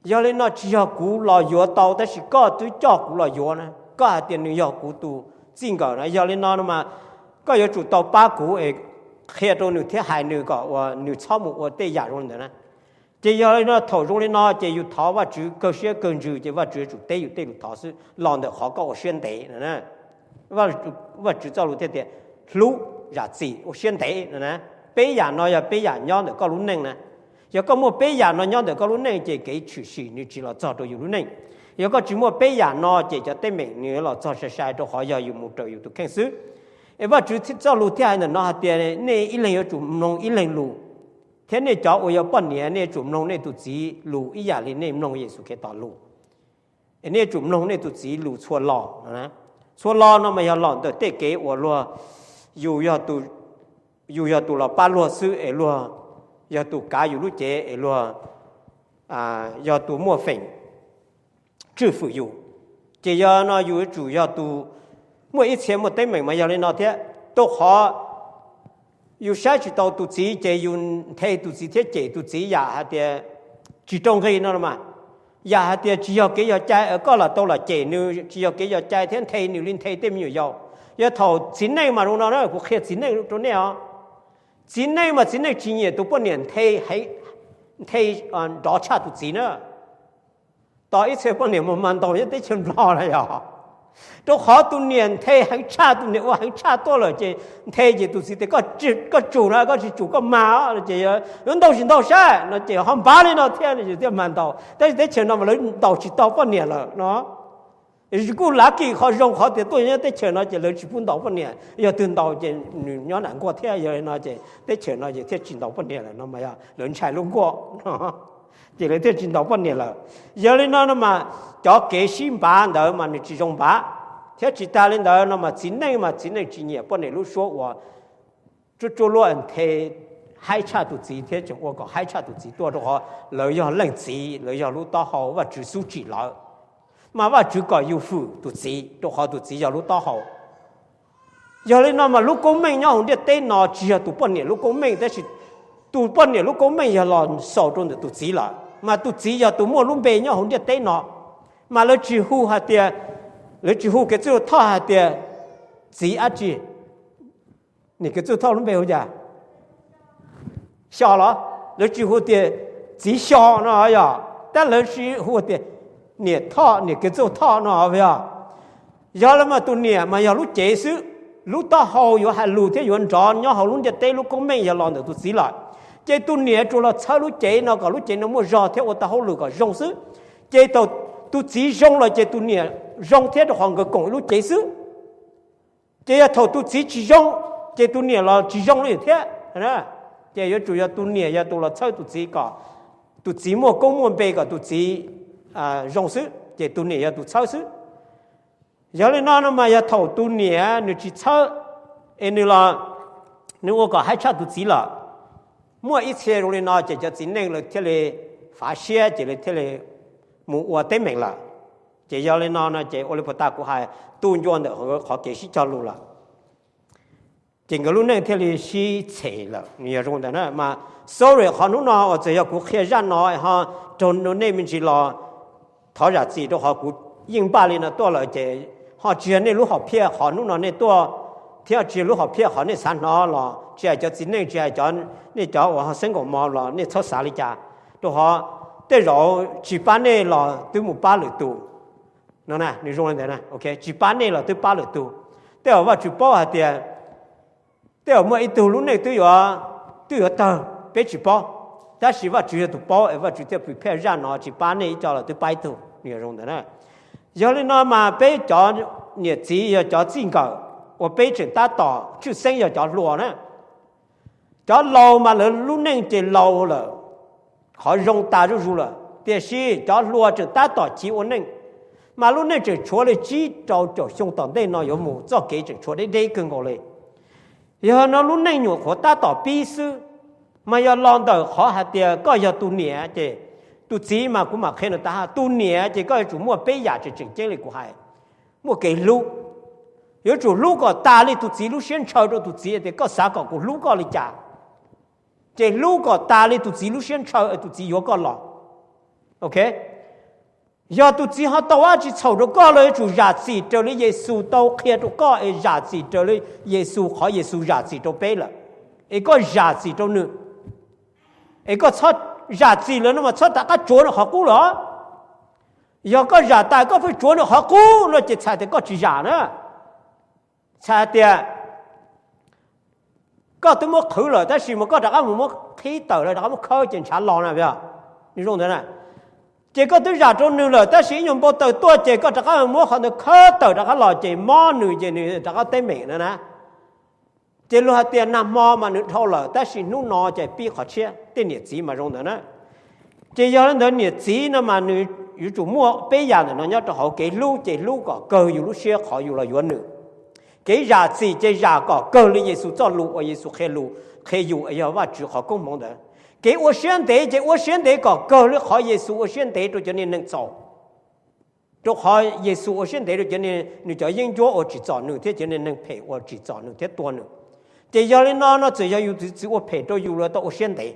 Yog li no tsis yog kuv los yuav tau tab sis koj twb coj kuv los yuav na, koj hais tias nws yog kuv tus txij nkawm na. Yog li no mas koj yuav tsum tau pab kuv es qhia rau nws thiab hais nws kom uas nws txhob mus ua tej yam zoo li ntawd na. Ces yog li no thaum zoo li no ces yus thov Vajtswv kawg siab kawg ntsws ces Vajtswv yuav tsum teb yus tej lus thov xwb los ntawm qhov koj ua siab ntev no. Vajtswv txoj lus thiaj tias hlub zam txim ua siab ntev no na. Peb yam no yog peb yam nyob ntawm koj lub neej na. Yog koj muaj peb yam no nyob ntawm koj lub neej ces kev tshwm sim nws tsis los txog rau yus lub neej. Yog koj tsis muaj peb yam no ces cov teeb meem nws los txog sai sai rau qhov yog yus mus raws yus tus kheej xwb. Es Vajtswv txoj lus thiaj hais ntawm no hais tias nej ib leeg yuav tsum mloog ib leeg lus, thiab nej cov uas yog poj niam nej yuav tsum mloog nej tus txiv lus ib yam li nej mloog Yexus Khetos lus. Es nej yuav tsum mloog nej tus txiv lus txhua lo. Txhua lo no mas yog los ntawm tej kev uas luag, yus yog tus los pab luag xwb es luag yog tus kav yus lub cev es luag yog tus muaj feem tswj fwm yus. Ces yog no yus yuav tsum yog tus, muaj ib txhia muaj teeb meem mas yog li no thiab. Rau qhov yus saib tsis tau tus txiv ces yus nthe tus txiv thiab cem tus txiv yam hais tias tsis rau nqi no los mas. Yam hais tias tsis yog kev yog cai, koj lam tau lam cem nws tsis yog kev yog cai thiab nthe nws li nthe tej me nyuam yaus. Yog thaum txiv neej mas zoo no na, kuv qhia txiv neej rau nej os. Txiv neej mas txiv neej tsis nyiam tus poj niam nthe nrov tshaj tus txiv na. Tos ib txhia poj niam mus mas ntaus nyob teb chaws Nplog na yog. Rau qhov tus niam nthe heev tshaj, tus niam ua heev tshaj tuaj lawm ces nthe ces tus txiv tias koj tsum na, koj tsis tsum koj mag ces yuav ntaus tsis ntaus saib no ces ho npav li no thiab no ces thiaj mag ntaus. Tab sis teb chaws no mas lawv ntaus tsis tau poj niam lawm no. Kuj lav kis qhov zoo qhov tias tuaj nyob teb chaws no ces lawv tsis pub ntaus poj niam, yog twg ntaus ces nws nyob nram nkuaj thiab. Yog li no ces teb chaws no ces thiaj tsis ntaus poj niam lawm no mas yog lawv ntshai lub nkuaj no ces lawv thiaj tsis ntaus poj niam lawm. Yog li no no mas cov kev sib npav ntawd mas nws tsis zoo npav. Thiab tsis tas li ntawd no mas txiv neej mas txiv neej tsis nyiam poj niam lub suab uas tsuab tsuab luaj nthe haib tshaj tus txiv thiab tseem ua kom haib tshaj tus txiv tuaj rau qhov lawv yog leej txiv, lawv yog lub taub hau, Vajtswv xub tsim lawv. Mas Vajtswv kom yus hwm tus txiv rau qhov tus txiv yog lub taub hau. Yog li no mas lub koob meej nyob hauv ntiaj teb no tsis yog tus poj niam lub koob meej, tab sis tus poj niam lub koob meej yog los xaus rau ntawm tus txiv lawm, mas tus txiv yog tus muaj lub npe nyob hauv ntiaj teb no. Mas lawv tsis hu hais tias, lawv tsis hu kev txwj thoj hais tias txiv dab tsi. Niam kev txwj thoj lub npe hu cas? xyo los, lawv tsis hu tias txiv xyo no yog, tab lawv hu tias niam Thoj, niam Kev Txuj Thoj no yog. Yog li mas tus niam mas yog lub cev xwb, lub taub hau yuav hais lus thiab yuav nrov nyob hauv lub ntiaj teb lub koob meej yog los ntawm tus txiv lawm. Ces tus niam tsuas los txhawb lub cev no kom lub cev no muaj zog thiab ua tau hauj lwm kom zoo xwb. Ces thaum tus txiv zoo lawm ces tus niam zoo thiab, rau qhov nkawd koom ib lub cev xwb. Ces yog thaum tus txiv tsis zoo, ces tus niam los tsis zoo li thiab. Ces yuav tsum yog tus niam yog tus los txhawb tus txiv kom tus txiv muaj koob muaj npe, kom tus txiv zoo xwb, ces tus niam yog tus txhawb xwb. Yog li no no mas yog thaum tus niam nws tsis txhawb, es nws los nws ua kom haib tshaj tus txiv lawm, muaj ib txhia zoo li no ces cov txiv neej lawv thiaj li fav siab, ces lawv thiaj li mus ua teeb meem lawm. Ces yog li no no ces ua li puas tas kuv hais, tu ncua ntawm qhov kev sib cog lus lawm, ces nkawd lub neej thiaj li sib txhem lawm. Nws yog zoo ntawd na mas, sorry, qhov hnub no uas txawm yog kuv qhia zaj no ho raug nej me ntsis los, thov zam txim, rau qhov kuv yeej npaj li no tuaj lawm ces ho tsis yog nej lub hom phiaj qhov hnub no nej tuaj, thiab tsis yog lub hom phiaj qhov nej xav hnov los tsis hais cov txiv neej, tsis hais cov, nej cov uas ho xeeb nkaum mo los nej txhob xav li cas, rau qhov tej zaum tsis pab nej los twb mus pab lwm tus no. Nws zoo li ntawd, tsis pab nej los twb pab lwm tus. Tej zaum Vajtswv paub hais tias tej zaum muaj ib tug lub neej twb yuav, twb yuav tawg, peb tsis paub, tab sis Vajtswv yog tus paub es Vajtswv thiaj prepare zaj no tsis pab nej ib co los twb pab ib tug. Nws yog zoo ntawd na. Yog li no mas peb cov niam txiv yog cov txij nkawm uas peb tseem tab tom tshwj xeeb yog cov hluas na. Cov laus mas lawv lub neej ces laus lawm, qhov zoo tas zuj zus lawm, tiam sis cov hluas tseem tab tom chiv ua neej, mas lub neej tseem tshuav li tsib rau caum xyoo tom ntej no yuav mus, txoj kev tseem tshuav deb deb kawg nkaus li. Yog no lub neej nyuam qhuav tab tom pib xwb, mas yog los ntawm qhov hais tias koj yog tus niam ces, tus txiv mas kuv mam qhia nws tas, tus niam ces koj yuav tsum muaj peb yam tseem tseem ceeb li kuv hais. Muaj kev hlub, yuav tsum hlub kom tas li tus txiv lub siab ntshaw rau tus txiv tias koj xav kom kuv hlub koj li cas, ces hlub kom tas li tus txiv lub siab ntshaw es tus txiv yuav koj los. Ok, yog tus txiv ho tau dab tsi txhaum rau koj los yuav tsum zam txim raws li Yexus tau qhia rau koj, es zam txim raws li Yexus qhov Yexus zam txim rau peb lawm, es koj zam txim rau nws, es koj txhob, zam txim lawm no mas txhob rov qab tsuav nws qhov qub lawm. Yog koj zam tas koj pheej tsuav nws qhov qub no ces txhais tias koj tsis zam na. Txhais tias koj twb muab qhwv lawm tab sis mas koj rov qab mus muab qhib tawm los rov qab muab khawb ces ntshav los na, zoo ntawd na. Ces koj twb zam rau nws lawm tab sis ib nyuag npau taws tuaj ces koj rov qab muab qhov ntawd khawb tawm rov qab los ces mob nws ces nws rov qab teeb meem na na. Ces luag hais tias nag hmo mas nws dhau lawm tab sis hnub no ces pib qhov tshiab, tej niam txiv mas zoo ntawd na. Ces yog li ntawd niam txiv no mas nws yuav tsum muaj peb yam ntawm no nyob rau hauv kev hlub, ces hlub kom kawg yus lub siab qhov yus los yuav nws. Kev zam txim ces zam kom kawg li Yexus txoj lus uas Yexus qhia lus, qhia yus es yog Vajtswv qhov koob hmoov ntawd. Kev ua siab ntev ces ua siab ntev kom kawg li qhov Yexus ua siab ntev rau cov niag neeg txhaum. Rau qhov Yexus ua siab ntev rau cov, nws cov yeeb ncuab uas tsim txom nws thiab cov niag neeg phem uas tsim txom nws thiab tua nws. Ces yog li no no txawm yog yus tus txiv ua phem rau yus los tau ua siab ntev.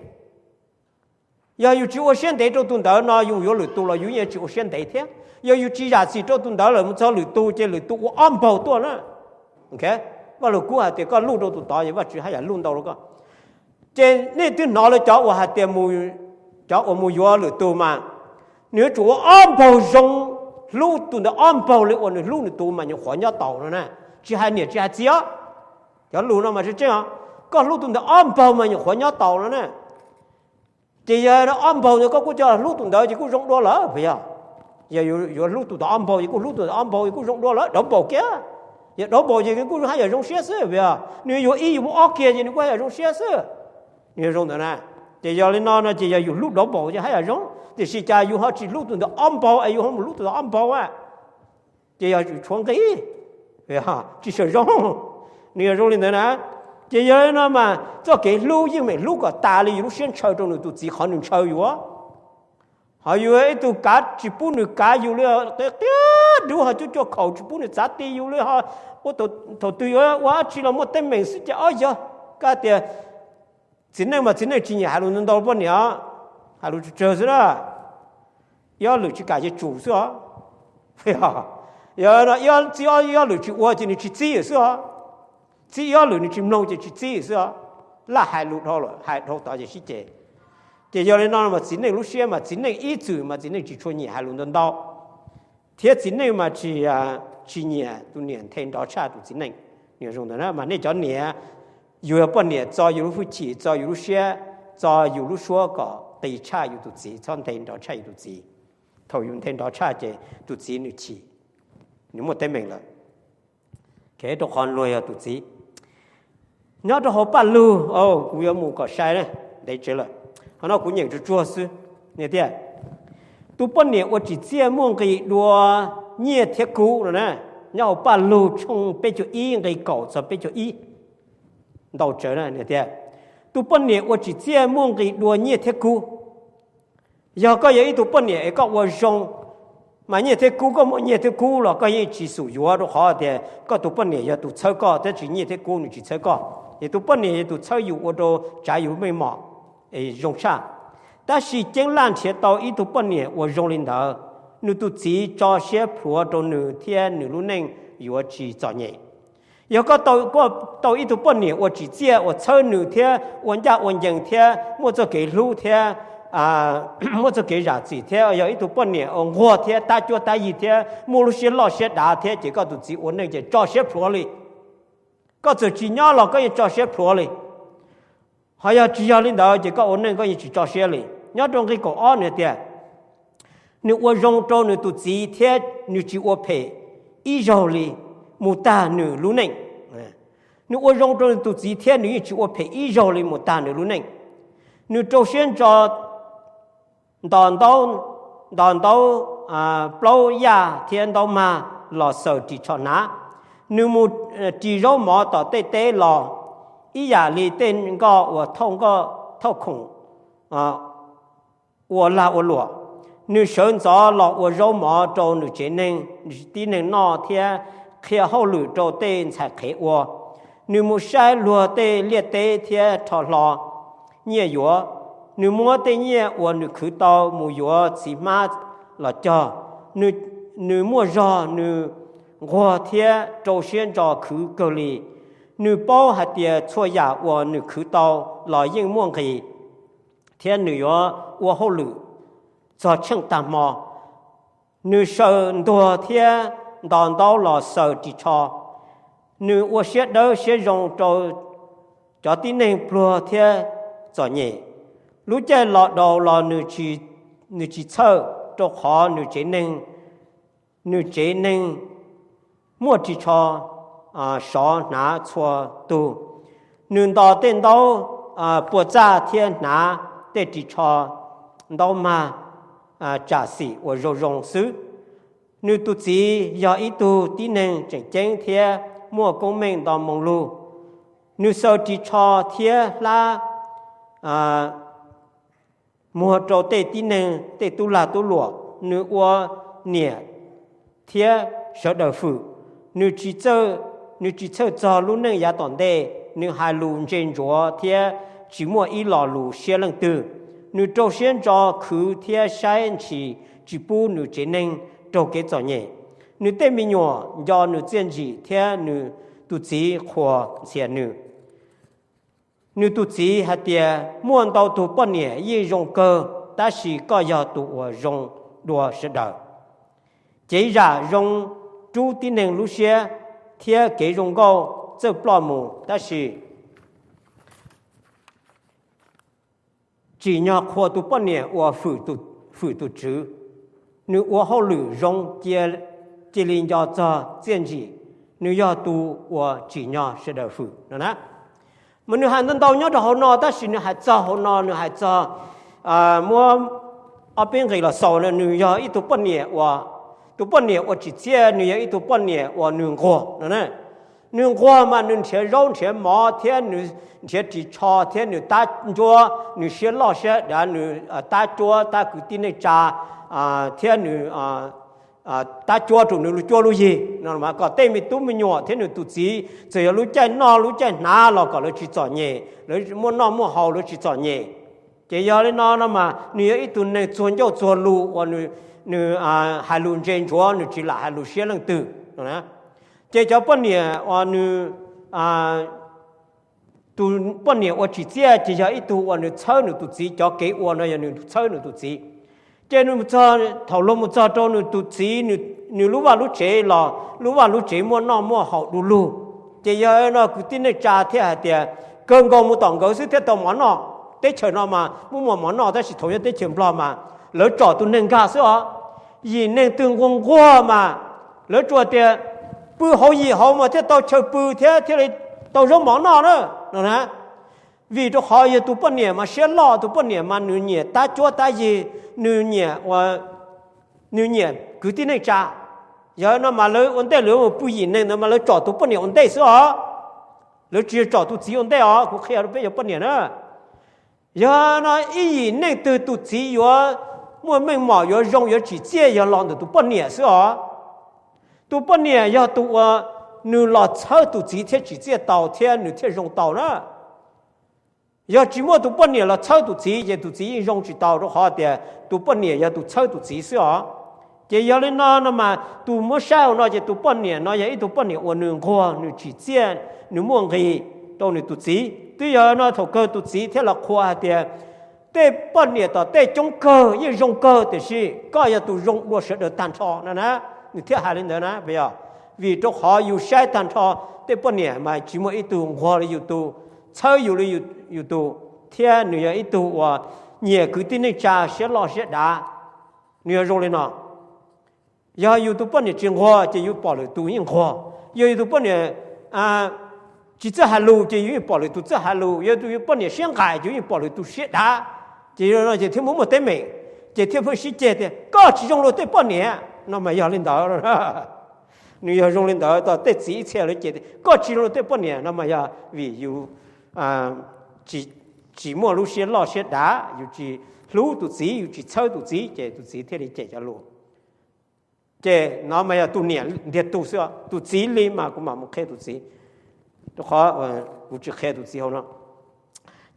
Yog yus tsis ua siab ntev rau tus ntawd no yus yuav lwm tus los yus yeej tsis ua siab ntev thiab. Yog yus tsis zam txim rau tus ntawd lawm mus txog lwm tus ces lwm tus ua ob npaug tuaj na. Vaj Lug Kub hais tias koj luj rau tus tod ces Vajtswv haj yam luj ntau rau koj. Ces nej twb hnov lawv cov uas hais tias, cov uas mus yuav lwm tus mas nws yuav tsum ua ob npaug zoo, hlub tus ntawd ob npaug li uas nws hlub nws tus mas nyuam qhuav nyob taus no na. Tsis hais niam tsis hais txiv os, cov lus no mas tseeb tseeb os. Koj hlub tus ntawd ob npaug mas nyuam qhuav nyob taus no na. Ces yog ob npaug ntawd koj kuj coj hlub tus ntawd ces kuj zoo dua lawm puas yog? Yog yuav hlub tus ntawd ob npaug ces kuj hlub tus ntawd ob npaug ces kuj zoo dua lawm, dov npaum kiag. Yog dov npaum ces nws kuj haj yam zoo siab xwb puas yog? Nws yuav ib yus muab ob kiag ces nws kuj haj yam zoo siab xwb. Nws yog zoo ntawd na. Ces yog li no no ces yog yus hlub dov npaum ces haj yam zoo, tiam sis cas yus ho tsis hlub tus ntawd ob npaug es yus ho mus hlub tus ntawd ob npaug a? Ces yog yus tshuav nqi, tsis sawm zoo. Nws yog zoo li ntawd na. Ces yog li no mas txoj kev hlub yeej meem hlub kom tas li yus lub siab ntshaw rau nws tus txiv qhov nws ntshaw yus. Ho yus ib tug kav tsis pub nws kav yus li, qia dub ho cuaj cuaj khaum tsis pub nws txav ti yus li ho, ua thaum twg yuav ua dab tsi los muaj teeb meem xwb ces ob yog. Koj tias txiv neej mas txiv neej tsis nyiam hais lus ntau ntau poj niam, hais lus tsawg tsawg xwb na. Ib ob lwm tsis kam ces tsum xwb os. Yog txib ib ob lwm tsis ua ces nws tsis txib xwb os. Txib ib ob lwm nws tsis mloog ces tsis txib xwb os. laj hais lus dhau lawm, hais dhau tod ces sib ceg. Ces yog li no mas txiv neej lub siab mas txiv neej ib txwm mas txiv neej tsis tshua nyiam hais lus ntau ntau, thiab txiv neej mas tsis, tsis nyiam tus niam nthe nrov tshaj tus txiv neej. Nws zoo ntawd na mas nej cov niam, yus yog poj niam txo yus lub hwj chim, txo yus lub siab, txo yus lub suab kom qis tshaj yus tus txiv, txhob nthe nrov tshaj yus tus txiv. Thaum yus nthe nrov tshaj ces tus txiv nws chim, nws muaj teeb meem lawm. Kev rau qhov luag yog tus txiv. Nyob rau hauv Paj Lug, kuv yuav mus kom sai na, ntev tsev lawm, qhov no kuv nyeem tsuag tsuag xwb. Tias, tus poj niam uas tsim txiaj muaj nqis dua nyiaj thiab kub no na, nyob hauv Paj Lug tshooj peb caug ib nqe kaum txog peb caug ib. Ntau tsawv na, tias, tus poj niam uas tsim txiaj muaj nqis dua nyiaj thiab kub. Yog koj yog ib tug poj niam es koj ua zoo, mas nyiaj thiab kub, koj muaj nyiaj thiab kub los koj yeej tsis xum yuav, rau qhov tias koj tus poj niam yog tus txhawb koj, tab sis nyiaj thiab kub nws tsis txhawb koj. Ces tus poj niam yog tus txhawb yus ua rau tsav yus meej mom zoo tshaj. Tab sis ceeb laj nrhiav tau ib tug poj niam uas zoo li ntawd, nws tus txiv tso siab plhuav rau nws thiab nws lub neej yuav tsis txom nyem. Yog koj tau ib tug poj niam uas tsim txiaj, uas txhawb nws thiab ua ncaj ua ncees thiab muaj txoj kev hlub thiab muaj txoj kev zam txim thiab yog ib tug poj niam uas nquag thiab tab cuab tab yig thiab muaj lub siab loj siab dav thiab, ces koj tus txiv ua neej ces tso siab plhuav li. Koj txawm tsis nyob los koj yeej tso siab plhuav li. Ho yog tsis yog li ntawd ces koj ua neej koj yeej tsis tso siab li. Nyob rau nqe kaum ob nws tias, nws ua zoo rau nws tus txiv thiab nws tsis ua phem ib zaug li mus tag nws lub neej. Nws ua zoo rau nws tus txiv thiab nws yeej tsis ua phem ib zaug li mus tag nws lub neej. Nws rau siab ntso ntos ntaub, ntos ntaub plaub yaj thiab ntaub mag los xaws ris tsho hnav. Nws mus ris zaub mov tom tej teb los ib yam li tej nkoj uas thauj nkoj thauj khoom ua lag ua luam. Nws sawv ntxov los ua zaub mov rau nws tsev neeg tib neeg noj thiab qhia hauj lwm rau tej ntxhais qhev ua. Nws mus saib luag tej liaj teb thiab rho hlo nyiaj yuav. Nws muab tej nyiaj uas nws khwv tau mus yuav txiv hmab los cog. Nws muaj zog, nws nquag thiab rau siab ntso khwv kawg li. Nws paub hais tias txhua yam uas nws khwv tau los yeej muaj nqis, thiab nws yuav ua hauj lwm txog tsheej tag hmo. Nws sawv ntuag thiab ntos ntaub los xaws ris tsho. Nws ua siab dawb siab zoo rau cov tib neeg pluag thiab txom nyem. Lub caij los daus los nws tsis txhawj, rau qhov nws tsev neeg, nws tsev neeg muaj ris tsho sov hnav txhua tug. Nws ntos tej ntaub puas txaj thiab hnav tej ris tsho ntaub mag tsam xim uas zoo zoo xwb. Nws tus txiv yog ib tug tib neeg tseem ceeb thiab muaj koob meej nto moo lug. Nws xaws ris tsho thiab hlab muag rau tej tib neeg, tej tub lag tub luam. Nws ua niam thiab sawv daws hwm. Nws tsis txhawj txog lub neej yav tom ntej. Nws hais lus ntse ntsuav thiab tsis muaj ib lo lus siab leej twg. Nws rau siab ntso khwv thiab saib ntshis tsis pub nws tsev neeg raug kev txom nyem. Nws tej me nyuam nco nws txiaj ntsim thiab nws tus txiv qhuas ntxhias nws. Nws tus txiv hais tias, muaj ntau tus poj niam yeej zoo kawg, tab sis koj yog tus uas zoo dua sawv daws. Cev zam zoo rub tib neeg lub siab, thiab kev zoo nkauj txawj ploj mus, tab sis tsim nyog qhuas tus poj niam uas hwm tus tswv. Nws ua hauj lwm zoo, cia li nco txog txiaj ntsim. Nws yog tus uas tsim nyog sawv daws hwm no na. Mas nws hais ntau ntau nyob rau hauv no, tab sis nws hais txog hauv no, nws hais txog, muab ob peb nqis los xaus, nws yog ib tug poj niam uas, tus poj niam uas tsim txiaj, nws yog ib tug poj niam uas nws nquag no na. Nws nquag mas nws nrhiav zaub nrhiav mov thiab nws nrhiav ris tsho thiab nws tab ncuab, nws siab loj siab dav, nws tab cuab tab kwv tij neej tsa, thiab nws tab cuab rau nws lub cuab lub yig no mas kom tej me tub me nyuam thiab nws tus txiv txawm yog lub caij noj lub caij hnav los kom lawv tsis txom nyem, lawv muaj noj muaj haus lawv tsis txom nyem. Ces yog li no no mas nws yog ib tug neeg txuag ncauj txuag lus uas nws hais lus ntse ntsuav, nws tsis lam hais lus siab leej twg no na. Ces cov poj niam uas nws, Tus poj niam uas tsim txiaj ces yog ib tug uas nws txhawb nws tus txiv, cov kev ua no yog nws txhawb nws tus txiv. Ces nws txog, thaum luag mus txog rau nws tus txiv, nws lub vaj lub tsev los lub vaj lub tsev muaj noj muaj haus du lug. Ces yog no kwv tij neej tsa thiaj hais tias, kawg nkaus mus tom nkawd xwb thiaj tau mov noj. Teb chaws no mas muaj muaj mov noj, tab sis thaum nyob teb chaws Nplog mas lawv tsom tus neeg nkag xwb os. Yim neeg twg nquag nquag mas lawv tsuas tias pw hauv yim hauv mas thiaj tau chaw pw thiab thiaj li tau zaub mov noj na, no na. Vim rau qhov yog tus poj niam mas siab loj, tus poj niam mas nws nyiam tab cuab tab yig, nws nyiam, nws nyiam kwv tij neej tsa. Yog no mas lawv ua ntej lawv mus pw yim neeg ntawd mas lawv tsom tus poj niam ua ntej xwb os. Lawv tsis yog tsom tus txiv ua ntej os, kuv qhia rau peb cov poj niam na. Yog no ib yim neeg twg tus txiv yuav muaj meej mom, yuav zoo, yuav tsim txiaj yog los ntawm tus poj niam xwb os. Tus poj niam yog tus uas nws los txhawb tus txiv thiaj tsim txiaj tau thiab nws thiaj zoo tau na. Yog tsis muaj tus poj niam los txhawb tus txiv ces tus txiv yeej zoo tsis tau, rau qhov tias tus poj niam yog tus txhawb tus txiv xwb os. Ces yog li no no mas tus muab saib hauv no ces tus poj niam no yog ib tug poj niam uas nws nquag, nws tsim txiaj, nws muaj nqis rau nws tus txiv. Twb yog no thaum kawg tus txiv thiaj los qhuas hais tias, tej poj niam tom tej coob kawg yeej zoo kawg, tiam sis koj yog tus zoo dua sawv daws tag nrho no na. Nws thiaj hais li ntawd na, puas yog? Vim rau qhov yus saib tag nrho tej poj niam mas tsis muaj ib tug nquag li yus tus, txhawb yus li yus tus, thiab nws yog ib tug uas nyiam kwv tij neej tsa siab loj siab dav. Nws yog zoo li no. Yog yus tus poj niam tsis nquag ces yus pom lwm tus yeej nquag. Yog yus tus poj niam tsis txawj hais lus ces yus yeej pom lwm tus txawj hais lus. Yog tus poj niam siab nqaim ces yus yeej pom lwm tus siab dav. Ces yog no ces thiaj muaj muaj teeb meem, ces thiaj pheej sib ceg tias koj tsis zoo luag tej poj niam no mas yog li ntawd. Nws yog zoo li ntawd, tej txiv ib txhia lawv cem tias koj tsis zoo luag tej poj niam no mas yog vim yus tsis muaj lub siab loj siab dav, yus tsis hlub tus txiv, yus tsis txhawb tus txiv, ces tus txiv thiaj li cem cov lus. Ces no mas yog tus niam ntiag tug xwb, tus txiv li mas kuv mam mus qhia tus txiv, rau qhov kuv tsis qhia tus txiv hauv no.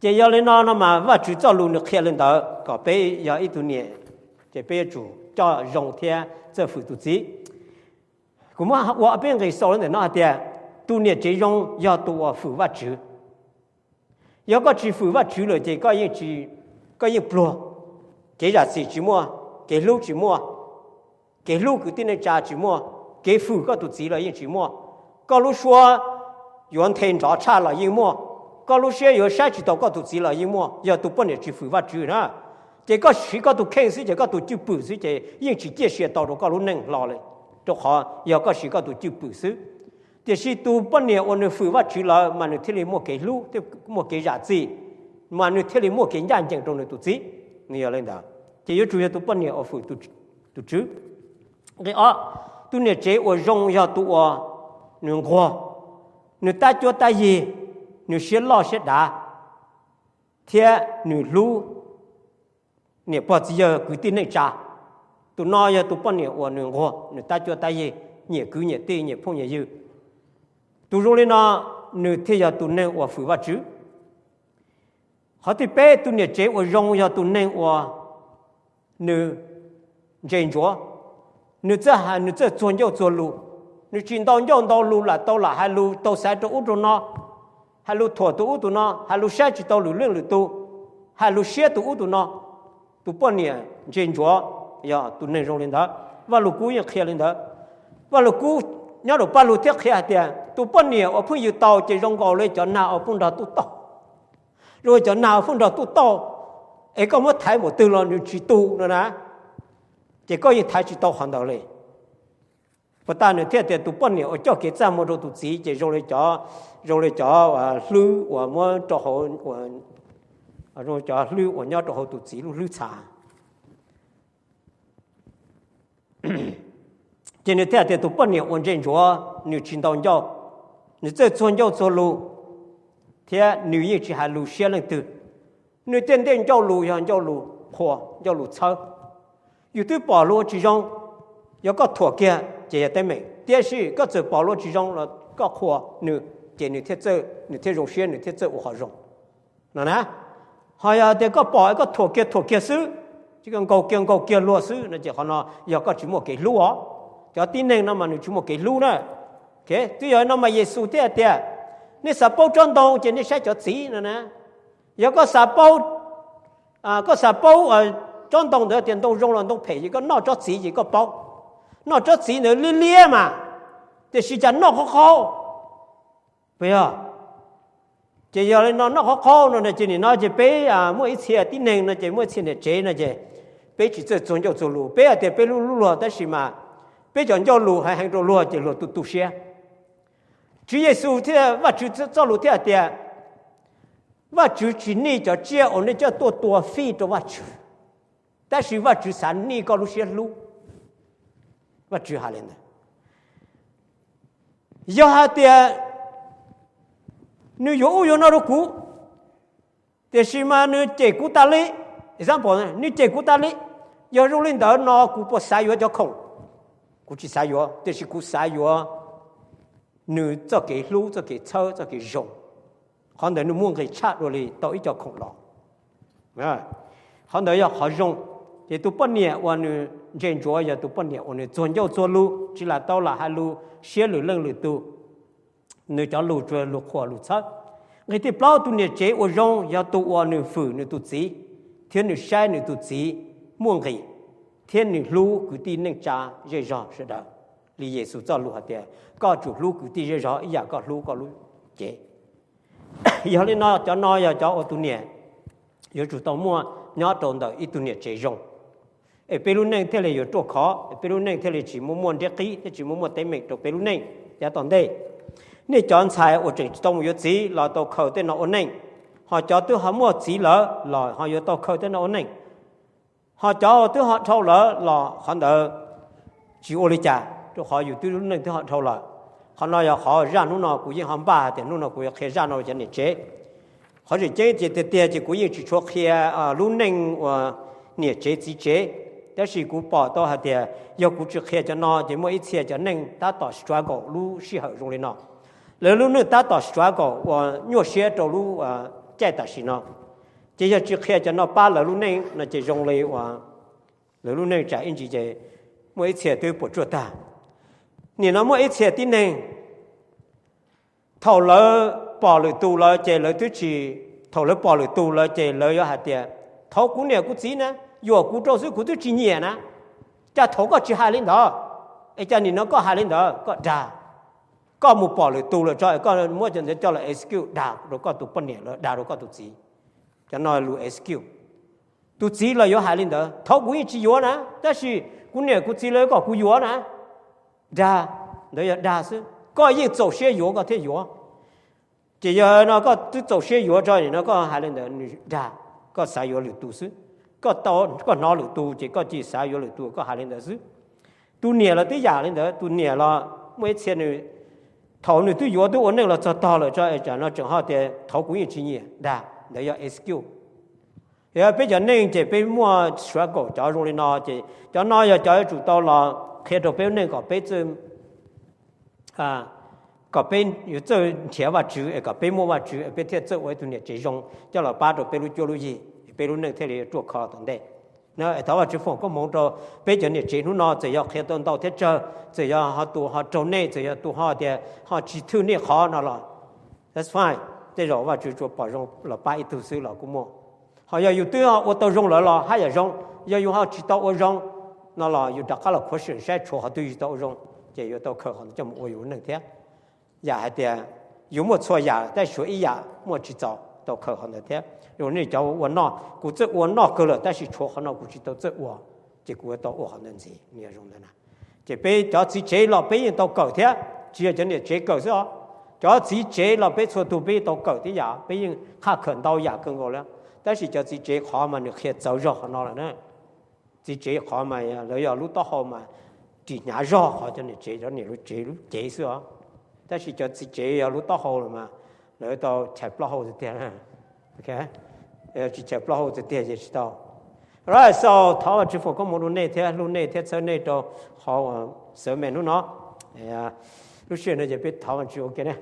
Ces yog li no no mas Vajtswv txoj lus nws qhia li ntawd kom peb yog ib tug niam, ces peb yuav tsum coj zoo thiab txawj fwm tus txiv. Kuv muab ua peb nqis xaus li ntawm no hais tias, tus niam tsev zoo yog tus uas fwm Vajtswv. Yog koj tsis fwm Vajtswv lawm ces koj yeej pluag, kev zam txim tsis muaj, kev hlub tsis muaj, kev hlub kwv tij neej tsa tsis muaj, kev fwm koj tus txiv los yeej tsis muaj. Koj lub suab yuav nthe nrov tshaj los yeej muaj, koj lub siab yuav saib tsis taus koj tus txiv los yeej muaj, yog tus poj niam tsis fwm Vajtswv na. Ces koj siv koj tus kheej xwb ces koj tus cwj pwm xwb ces yeej tsis ciaj sia tau rau koj lub neej hlo li, rau qhov yog koj siv koj tus cwj pwm xwb. Tiam sis tus poj niam uas nws fwm Vajtswv lawm mas nws thiaj li muaj kev hlub, muaj kev zam txim, mas nws thiaj li muaj kev ncaj ncees rau nws tus txiv. Nws yog li ntawd, ces yuav tsum yog tus poj niam uas fwm tus tswv. Nqe ob, tus niam tsev uas zoo yog tus uas nws nquag, nws tab cuab tab yig, nws siab loj siab dav, thiab nws hlub niam pog txiv yawg kwv tij neej tsa. Tus no yog tus poj niam uas nws nquag, nws tab cuab tab yig, nyiam kwv nyiam tij, nyiam phooj nyiam ywg. Tus zoo li no, nws thiaj yog tus neeg uas fwm Vajtswv. Qhov thib peb, tus niam tsev uas zoo yog tus neeg uas nws ntse ntsuav, nws txawj, nws txawj txuag ncauj txuag lus, nws tsis ntau ncauj ntau lus lam tau lam hais lus tau xaiv rau ub rau no, hais lus thuam tus ub tus no, hais lus saib tsis tau lwm leej lwm tus, hais lus siab tus ub tus no. Tus poj niam ntse ntsuav yog tus neeg zoo li ntawd. Vaj Lug Kub yeej qhia li ntawd. Vaj Lug Kub nyob rau Paj Lug thiab qhia hais tias tus poj niam uas phooj ywg tau ces zoo nkaus li cov nag uas pheej nrog tuj tauj, zoo li cov nag uas pheej nrog tuj tauj, es koj muab thaiv npaum twg los nws tsis tu no na, ces koj yeej thaiv tsis tau qhov ntawd li. Puas tas nws thiaj tias tus poj niam uas coj kev txaj muag rau tus txiv ces zoo li cov, zoo li cov hlwb uas muab rau hauv, cov hlwb uas nyob rau hauv tus txiv lub hlwb txha. Ces nws thiaj tias tus poj niam uas ntse ntsuav nws tsis ntau ncauj, nws txawj txuag ncauj txuag lus, thiab nws yeej tsis hais lus siab leej twg. Nws tej ncauj lus yog ncauj lus qhuas, ncauj lus txhawb. Yus twb pom luag ua tsis zoo, yog koj thuam kiag ces yog teeb meem, tiam sis koj txawm pom luag tsis zoo los koj qhuas nws, ces nws thiaj zoo siab, nws thiaj txawj ua qhov zoo no na. Ho yog tias koj pom koj thuam kiag thuam kiag xwb, tsis nkaug kiag nkaug kiag luag xwb no ces qhov no yog koj tsis muaj kev hlub os. Cov tib neeg no mas nws tsis muaj kev hlub na. Twb yog no mas Yexus thiaj tias Nej xav paub tsob ntoo ces nej saib cov txiv no na. Yog koj xav paub, koj xav paub tsob ntoo ntawd tias ntoo zoo los ntoo phem ces koj noj tsob txiv ces koj paub. Noj tsob txiv ntawd liab liab mas, tiam sis cas noj qhov qhaub, puas yog? Ces yog li no noj qhov qhaub no ces nim no ces peb muaj ib txhia tib neeg no ces muaj ib txhia niam tsev no ces peb tsis txawj txuag ncauj txuag lus, peb hais tias peb hlub hlub luag tab sis mas peb cov ncauj lus hais heev rau luag ces luag tu tu siab. Tswv Yexus thiab Vajtswv txoj lus thiaj hais tias Vajtswv tsis nij cov tsiaj uas nej coj tuaj tua fij rau Vajtswv, tab sis Vajtswv xav nij koj lub siab hlub. Vajtswv hais li ntawd. Yog hais tias nws yuav ub yuav no rau kuv, tiam sis mas nws cem kuv tas li, example, nws cem kuv tas li, yog zoo li ntawd no kuv puas xav yuav cov khoom? Kuv tsis xav yuav, tiam sis kuv xav yuav nws txoj kev hlub, txoj kev txhawb, txoj kev zoo. Qhov ntawd nws muaj nqis tshaj dua li tau ib co khoom los. Qhov ntawd yog qhov zoo. Ces tus poj niam uas nws ntse ntsuav yog tus poj niam uas nws txuag ncauj txuag lus, tsis lam tau lam hais lus siab lwm leej lwm tus, nws cov lus tsuas lus qhuas lus txhawb. Nqe thib plaub, tus niam tsev uas zoo yog tus uas nws fwm nws tus txiv, thiab nws saib nws tus txiv muaj nqis, thiab nws hlub kwv tij neej tsa zej zog sawv daws. Li Yexus txoj lus hais tias koj tsum hlub kwv tij zej zog ib yam koj hlub koj lub cev. Yog li no cov no yog cov uas tus niam yuav tsum tau muaj nyob rau ntawm ib tug niam tsev zoo, es peb lub neej thiaj li yuav ruaj khov, es peb lub neej thiaj li tsis muaj muaj nriab qib thiab tsis muaj muaj teeb meem rau peb lub neej yav tom ntej. Nej cov ntxhais uas tseem tsis tau mus yuav txiv los tau khaws tej no ua neej, ho cov twb ho muaj txiv lawm los ho yuav tau khaws tej no ua neej. Ho cov twb ho dhau lawm los qhov ntawd tsis ua li cas, rau qhov yus twb lub neej twb ho dhau lawm. Qhov no yog qhov zaj hnub no kuv yeej ho npaj hais tias hnub no kuv yuav qhia zaj no rau cov niam tsev. Qhov tseem ceeb ces tiag tiag ces kuv yeej tsis tshua qhia lub neej uas niam tsev txiv tsev, tab sis kuv pom tau hais tias yog kuv tsis qhia cov no ces muaj ib txhia cov neej tab tom struggle lub sij hawm zoo li no. Lawv lub neej tab tom struggle uas nyuaj siab rau lub caij tam sim no. Ces yog tsis qhia cov no pab lawv lub neej no ces zoo li uas lawv lub neej tsam ib ntsis ces muaj ib txhia twb puas tsuaj tag. Nim no muaj ib txhia tib neeg, thaum lawv pom lwm tus lawm ces lawv twb tsis, thaum lawv pom lwm tus lawm ces lawv yuav hais tias thaum kuv niam kuv txiv na yuam kuv rau xwb kuv twb tsis nyiam na. Cas thaum koj tsis hais li ntawd, es cas nim no koj hais li ntawd, koj dag. Koj mus pom lwm tus lawm tso es koj muab cov ntawd coj los excuse dag rau koj tus poj niam los dag rau koj tus txiv. Cov no lus excuse. Tus txiv los yuav hais li ntawd, thaum kuv yeej tsis yuav na, tab sis kuv niam kuv txiv lawv kom kuv yuav na. Dag, ntawd yog dag xwb, koj yeej txaus siab yuav koj thiaj yuav. Ces yog no koj twb txaus siab yuav tso nim no koj hais li ntawd nws dag, koj xav yuav lwm tus xwb. Koj hnov lwm tus ces koj cia xav yuav lwm tus koj hais li ntawd xwb. Tus niam los twb yam li ntawd, tus niam los muaj ib txhia nws, thaum nws twb yuav twb ua neej los txog tog lawm tso es tsam no tseem ho tias thaum kuv yeej tsis nyiam, dag, ntawd yog excuse. Yog peb cov neej ces peb muaj struggle cov zoo li no ces cov no yog cov yuav tsum tau los qhia rau peb lub neej kom peb txawj, kom peb yuav txawj nrhiav Vajtswv es kom peb muaj Vajtswv es peb thiaj txawj ua ib tug niam tsev zoo coj los pab rau peb lub cuab lub yig, peb lub neej thiaj li ruaj khov tom ntej. Es thov Vajtswv foom koob hmoov rau peb cov niam tsev hnub no, txawm yog qhia tau ntau thiab tsawg, txawm yog ho tus ho raug nej, txawm yog tus ho tias ho tsis thwj nej qhov no los that's fine. Tej zaum Vajtswv tsuas pom zoo los pab ib tug xwb los kuj muaj. Ho yog yus twb ua tau zoo lawm los haj yam zoo, yog yus ho tsis tau ua zoo no los yus rov qab los khuv xim saib tshuav qhov twg yus tsis tau ua zoo, ces yuav tau khaws qhov ntawd coj mus ua yus lub neej thiab. Yam hais tias yus muaj txhua yam tab sis tshuav ib yam muaj tsis txaus, tau khaws qhov ntawd thiab. Zoo nej cov ua noj, kuv txawj ua noj kawg lawm tab sis tshuav qhov no kuv tsis tau txawj ua, ces kuv yuav tau ua qhov ntawd ntxiv, nws yog zoo ntawd na. Ces peb cov txiv tsev los peb yeej tau kawm thiab, tsis yog cov niam tsev kawm xwb os. Cov txiv tsev los peb txhua tus peb yeej tau kawm tib yam, peb yeej qhaj khawm ntau yam kawg nkaus li. Tab sis cov txiv tsev qhov mas nws qhia txawv zog qhov no lawm na. Txiv tsev qhov mas lawv yog lub taub hau mas ris hnyav zog qhov cov niam tsev, cov niam lub tsev lub cev xwb os. Tab sis cov txiv tsev yog lub taub hau lawm mas lawv tau chais plaub hau tiag tiag. Tsis chais plaub hau tiag tiag ces tsis tau. Right, so thov Vajtswv foom koob hmoov rau nej thiab hlub nej thiab txhawb nej rau qhov uas sermon hnub no. Lub sij hawm no ces peb thov Vajtswv ua ke na.